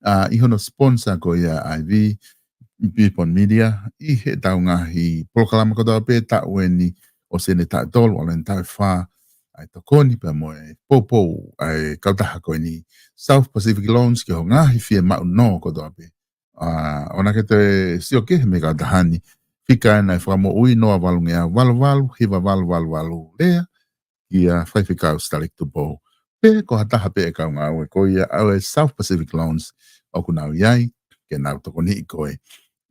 ʻa, ʻi hono sponsor ko ia ʻa e V P Pon Media, ʻi heʻetau ngaahi polokalama kotoa pē taʻu eni ʻosi eni taʻu ʻe tolu, ʻalu eni taʻu ʻe fā, ʻa e tokoni pea mo e poupou ʻa e kautaha ko eni South Pacific Loans ki hoʻo ngaahi fiemaʻu nō kotoa pē. ʻA, ʻoua naʻa ke toe sio kehe mei he kautaha ni, fika ena ʻe fakamoʻui, noa valungeau valu valu hiva valu valu valu, lea kia Faifekau Stalek Tupou. Pe ko ha taha pē e kau ngāue ko ia ʻa e South Pacific Loans ʻoku nau ʻi ai ke nau tokoniʻi koe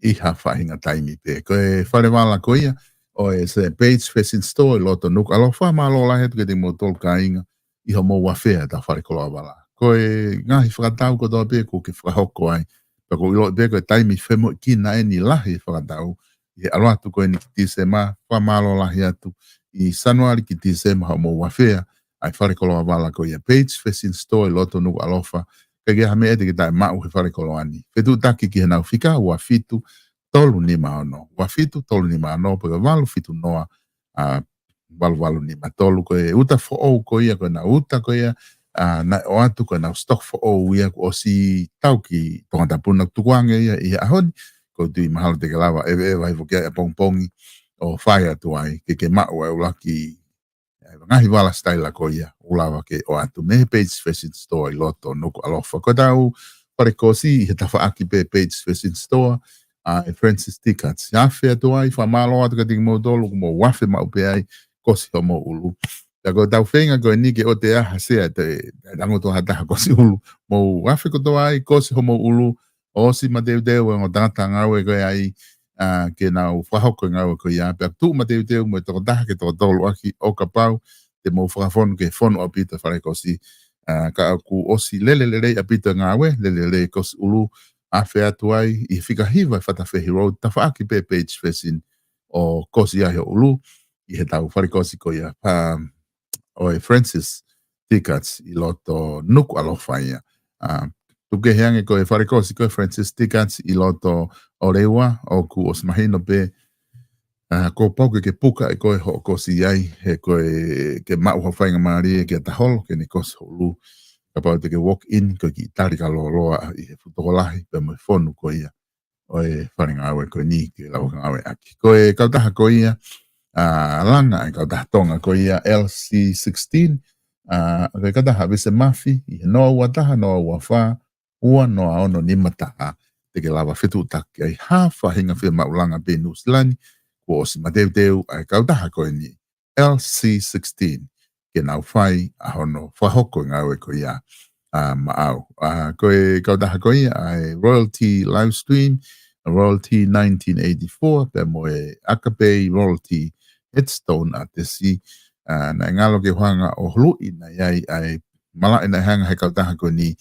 ʻi ha faʻahinga taimi pē. Ko e fale vala ko ia ʻo e Page Fashion Store ʻi loto Nukuʻalofa. Mālō lahi atu kiate kimoutolu kāinga ʻi hoʻomou afea ʻetau fale koloa vala. Ko e ngaahi fakatau kotoa pē ʻoku ke fakahoko ai, pea ʻoku ou ʻiloʻi pē ko e taimi femoʻuekina eni lahi e fakatau ʻi he ʻalu atu ko eni ki Tīsema, fakamālō lahi atu ʻi Sānuali ki Tīsema hoʻomou afea ʻa e fale koloa vala ko ia Page Fashion Store ʻi loto Nukuʻalofa. Ka ʻi ai ha meʻa te ke taʻemaʻu he fale koloa ni, fetuʻutaki ki heʻenau fika ua fitu tolu nima ono, ua fitu tolu nima ono, pe ko e valu fitu noa, ʻa, valu valu nima tolu. Ko e uta foʻou ko ia, ko ʻenau uta ko ia, ʻa, naʻe ʻoatu ko ʻenau stock foʻou ia kuo ʻosi tau ki Tongatapu, naʻa ku tukuange ia ʻi he ʻaho ni, ʻoku ou tui mahalo te ke lava ʻeveʻeva hifo ki ai ʻapongipongi ʻo fai atu ai, ke ke maʻu ʻa e ʻuluaki ʻa e ngaahi vala sitaila ko ia ʻoku lava ke ʻoatu mei he Page Fashion Store ʻi loto Nukuʻalofa. Ko ʻetau fale kosi ʻi he tafaʻaki pē Page Fashion Store, ʻa, ʻe Francis Tikats. Afe atu ai, fakamālō atu kiate kimoutolu ʻoku mou afe maʻu pē ai, kosi homou ʻulu. Ka ko ʻetau feinga ko eni ke ʻoua te ʻi ai ha sea te, te tangutu ha taha kosi ʻulu. Mou afe kotoa ai, kosi homou ʻulu, ʻosi mateuteu e ongo tangata ngāue ko ia ai, ʻa, ke nau fakahoko e ngāue ko ia, pea tuʻu mateuteu mo e tokotaha ki he toko tolu ʻaki ʻo kapau te mou fakafonu ke fonu ʻaupito e fale kosi, ʻa, ka kuo ʻosi lele lelei ʻaupito e ngāue, lele lelei e kosi ʻulu, afe atu ai ʻi he fika hiva Fatafehi Road, tafaʻaki pē Page Fashion ʻo kosi ai ho ʻulu, ʻi heʻetau fale kosi ko ia, ʻa, ʻo e Francis Tikats ʻi loto Nukuʻalofa ia. ʻA, tuku kehe ange ko e fale kosi ko e Francis Tikats ʻi loto ʻo Leua, ʻoku ʻosi mahino pē, ʻa, kuo pau ke ke puka ʻe koe hoʻo kosi ai, he ko e ke maʻu ha faingamālie ke ta holo ke ne kosi ho ʻulu. Kapau te ke walk in, ko e kiʻi tali ka lōloa ʻi he fuʻu tokolahi pea mo e fonu ko ia ʻo e fale ngāue ko eni ke lava ke ngāueʻaki. Ko e kautaha ko ia, ʻa, langa e kautaha Tonga ko ia L C sixteen, ʻa, ko e kautaha ʻa Vise Mafi, ʻi he noa ua taha, noa ua fā, ua noa ono nima taha, te ke lava fetuʻutaki ai ha faʻahinga fiemaʻu langa pē ʻi Nuʻusila ni, kuo ʻosi mateuteu ʻa e kautaha ko eni, L C sixteen, ke nau fai ʻa hono fakahoko e ngāue ko ia, ʻa, maʻau. ʻA, ko e kautaha ko ia, ʻa e Royalty Livestream, Royalty nineteen eighty-four, pea mo e Akapei Royalty Headstone ʻa Tesi, ʻa, naʻe ngalo ke u hanga ʻo huluʻi naʻe ʻi ai ʻa e malaʻe naʻe hanga he kautaha ko eni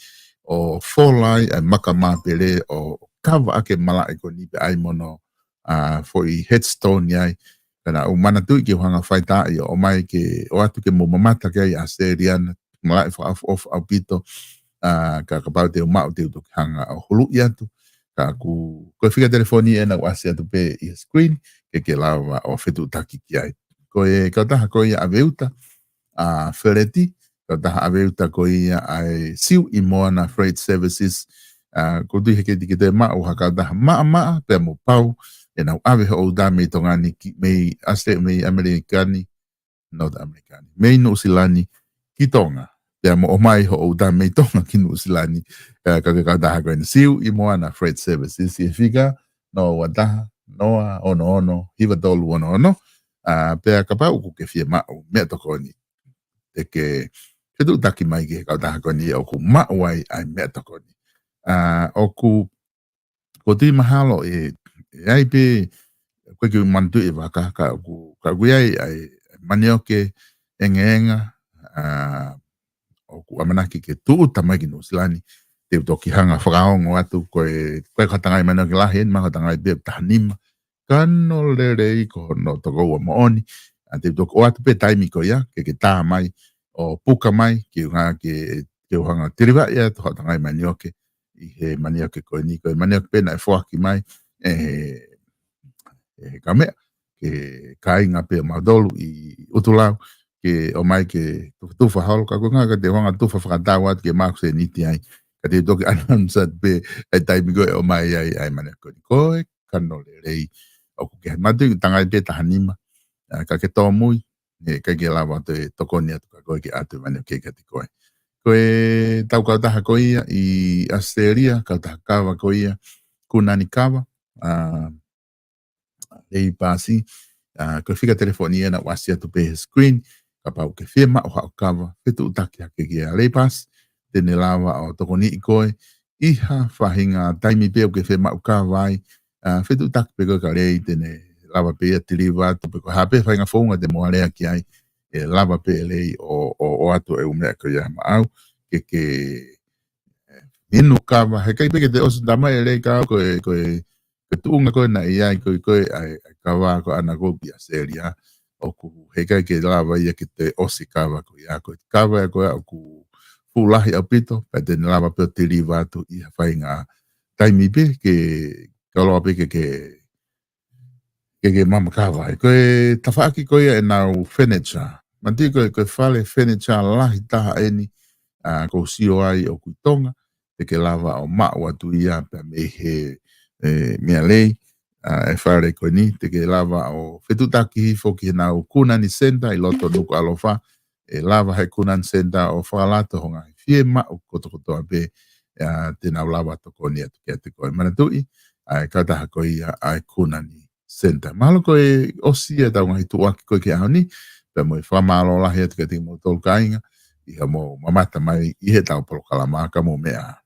ʻo fola ai ʻa e maka māpele ʻo kava ʻaki e malaʻe ko eni pea ʻai mo hono, ʻa, foʻi headstone ai. Ka naʻa ku manatuʻi ke u hanga fai taʻi ʻo ʻomai ke ʻoatu ke mou mamata ki ai ʻa Seliana, malaʻe fakaʻofoʻofa ʻaupito, ʻa, ka kapau te u maʻu te u toki hanga ʻo huluʻi atu. Ka ʻoku, ko e fika telefoni ena ʻoku ʻasi atu pē ʻi he screen, ke ke lava ʻo fetuʻutaki ki ai. Ko e kautaha ko ia ʻa Veuta, ʻa Feleti, kautaha ʻave uta ko ia ʻa e Siuʻi Moana Freight Services. ʻA, ʻoku ou tui he ʻikai ke te maʻu ha kautaha maʻamaʻa pea mo pau ʻenau ʻave hoʻo uta mei Tonga ni ki, mei Austra-, mei ʻAmelika ni, North America ni, mei Nuʻusila ni ki Tonga. Pea mo ʻomai hoʻo uta mei Tonga ki Nuʻusila ni, ʻa, ka ko e kautaha ko eni Siuʻi Moana Freight Services, ʻi he fika noa ua taha, noa ono ono, hiva tolu ono ono. ʻA, pea kapau ʻoku ke fie maʻu meʻatokoni, te ke fetuʻutaki mai ki he kautaha ko eni ʻoku maʻu ai ʻa e meʻatokoni. ʻA, ʻoku, ʻoku ou tui mahalo ʻe, ʻe ʻi ai pē, ʻoku ʻikai ke u manatuʻi e vaka, ka ʻoku, ka ʻoku ʻi ai ʻa e manioke ʻengaʻenga, ʻa, ʻoku ʻamanaki ke tūʻuta mai ki Nuʻusila ni, te u toki hanga ʻo fakaongo atu, ko e, ko e katangai manioke lahi eni, mahalo katangai pē ʻe taha nima, kano lelei ko hono toko ua moʻoni. ʻA, te u toki ʻoatu pē taimi ko ia, ke ke tā mai, ʻo puka mai, ke u hanga ke, ke u hanga ʻo tilivaʻi atu haʻo katangai manioke, ʻi he manioke ko eni, ko e manioke pē naʻe foaki mai ʻe he, ʻe he kaumeʻa, ki he kāinga pē ʻo mautolu ʻi ʻUtulau, ke ʻomai ke tufatufa holo, ka ko e ʻuhinga ka te u hanga ʻo tufa fakatau atu ke maʻu ʻeku sēniti ai, ka te u toki announce atu pē ʻa e taimi ko ē ʻe ʻomai ai ʻa e manioke ko eni. Ko e kano lelei, ʻoku ke manatuʻi katangai pē ʻe taha nima, ʻa, ka ke tōmui, ʻe ʻikai ke lava ʻo toe tokoni atu kia koe ke ʻatu e manioke kiate koe. Ko ʻetau kautaha ko ia ʻi ʻAositelēlia, kautaha kava ko ia, Kunani Kava, ʻa, Leipasi, ʻa, ko e fika telefoni ena ʻoku ʻasi atu pē he screen, kapau ʻoku ke fie maʻu haʻo kava, fetuʻutaki hake kia Leipasi, te ne lava ʻo tokoniʻi koe ʻi ha faʻahinga taimi pē ʻoku ke fie maʻu kava ai, ʻa, fetuʻutaki pē koe kia Lei, te ne lava pē ia ʻo tiliva atu, pe ko e hā pē faʻahinga founga te mou alea ki ai, ʻe lava pē ʻe Lei ʻo, ʻo, ʻoatu ʻa e ʻū meʻa ko ia maʻau, ke, ke, ʻe, inu kava, he ʻikai pē ke te ʻosi, talamai ʻe Lei ka ko e, ko e, ko e tuʻunga ko ē naʻe ʻi ai ko ē, ko e, ʻa e, ʻa e kava ko ē ʻoku ʻi ʻAositelēlia, ʻoku, he ʻikai ke lava ia ke te ʻosi kava ko ia, ko e kava ia ko ē ʻoku fuʻu lahi ʻaupito, pea te ne lava pē ʻo tiliva atu ʻi ha faʻahinga taimi pē ke, ka lava pē ke, ke, ke, ke maʻu kava ai. Ko e tafaʻaki ko ia ʻenau furniture. Manatuʻi ko e, ko e fale furniture lahi taha eni, ʻa, ʻoku ou sio ai ʻoku ʻi Tonga, te ke lava ʻo maʻu atu ia pea mei he, ʻe, meia Lei, ʻa, e fale ko eni, te ke lava ʻo fetuʻutaki hifo ki heʻenau Kunani Center ʻi loto Nukuʻalofa, ʻe lava he Kunani Center ʻo fakalato ho ngaahi fie maʻu kotokotoa pē, ʻa, te nau lava ʻo tokoni atu kiate koe. Manatuʻi, ʻa e kautaha ko ia ʻa e Kunani Center. Mahalo ko e ʻosi ia ʻetau ngaahi tuʻuaki ko ē ki he ʻaho ni, pea mo e fakamālō lahi atu kiate kimoutolu kāinga, ʻi hoʻomou mamata mai ʻi heʻetau polokalama, ka mou meʻa ā.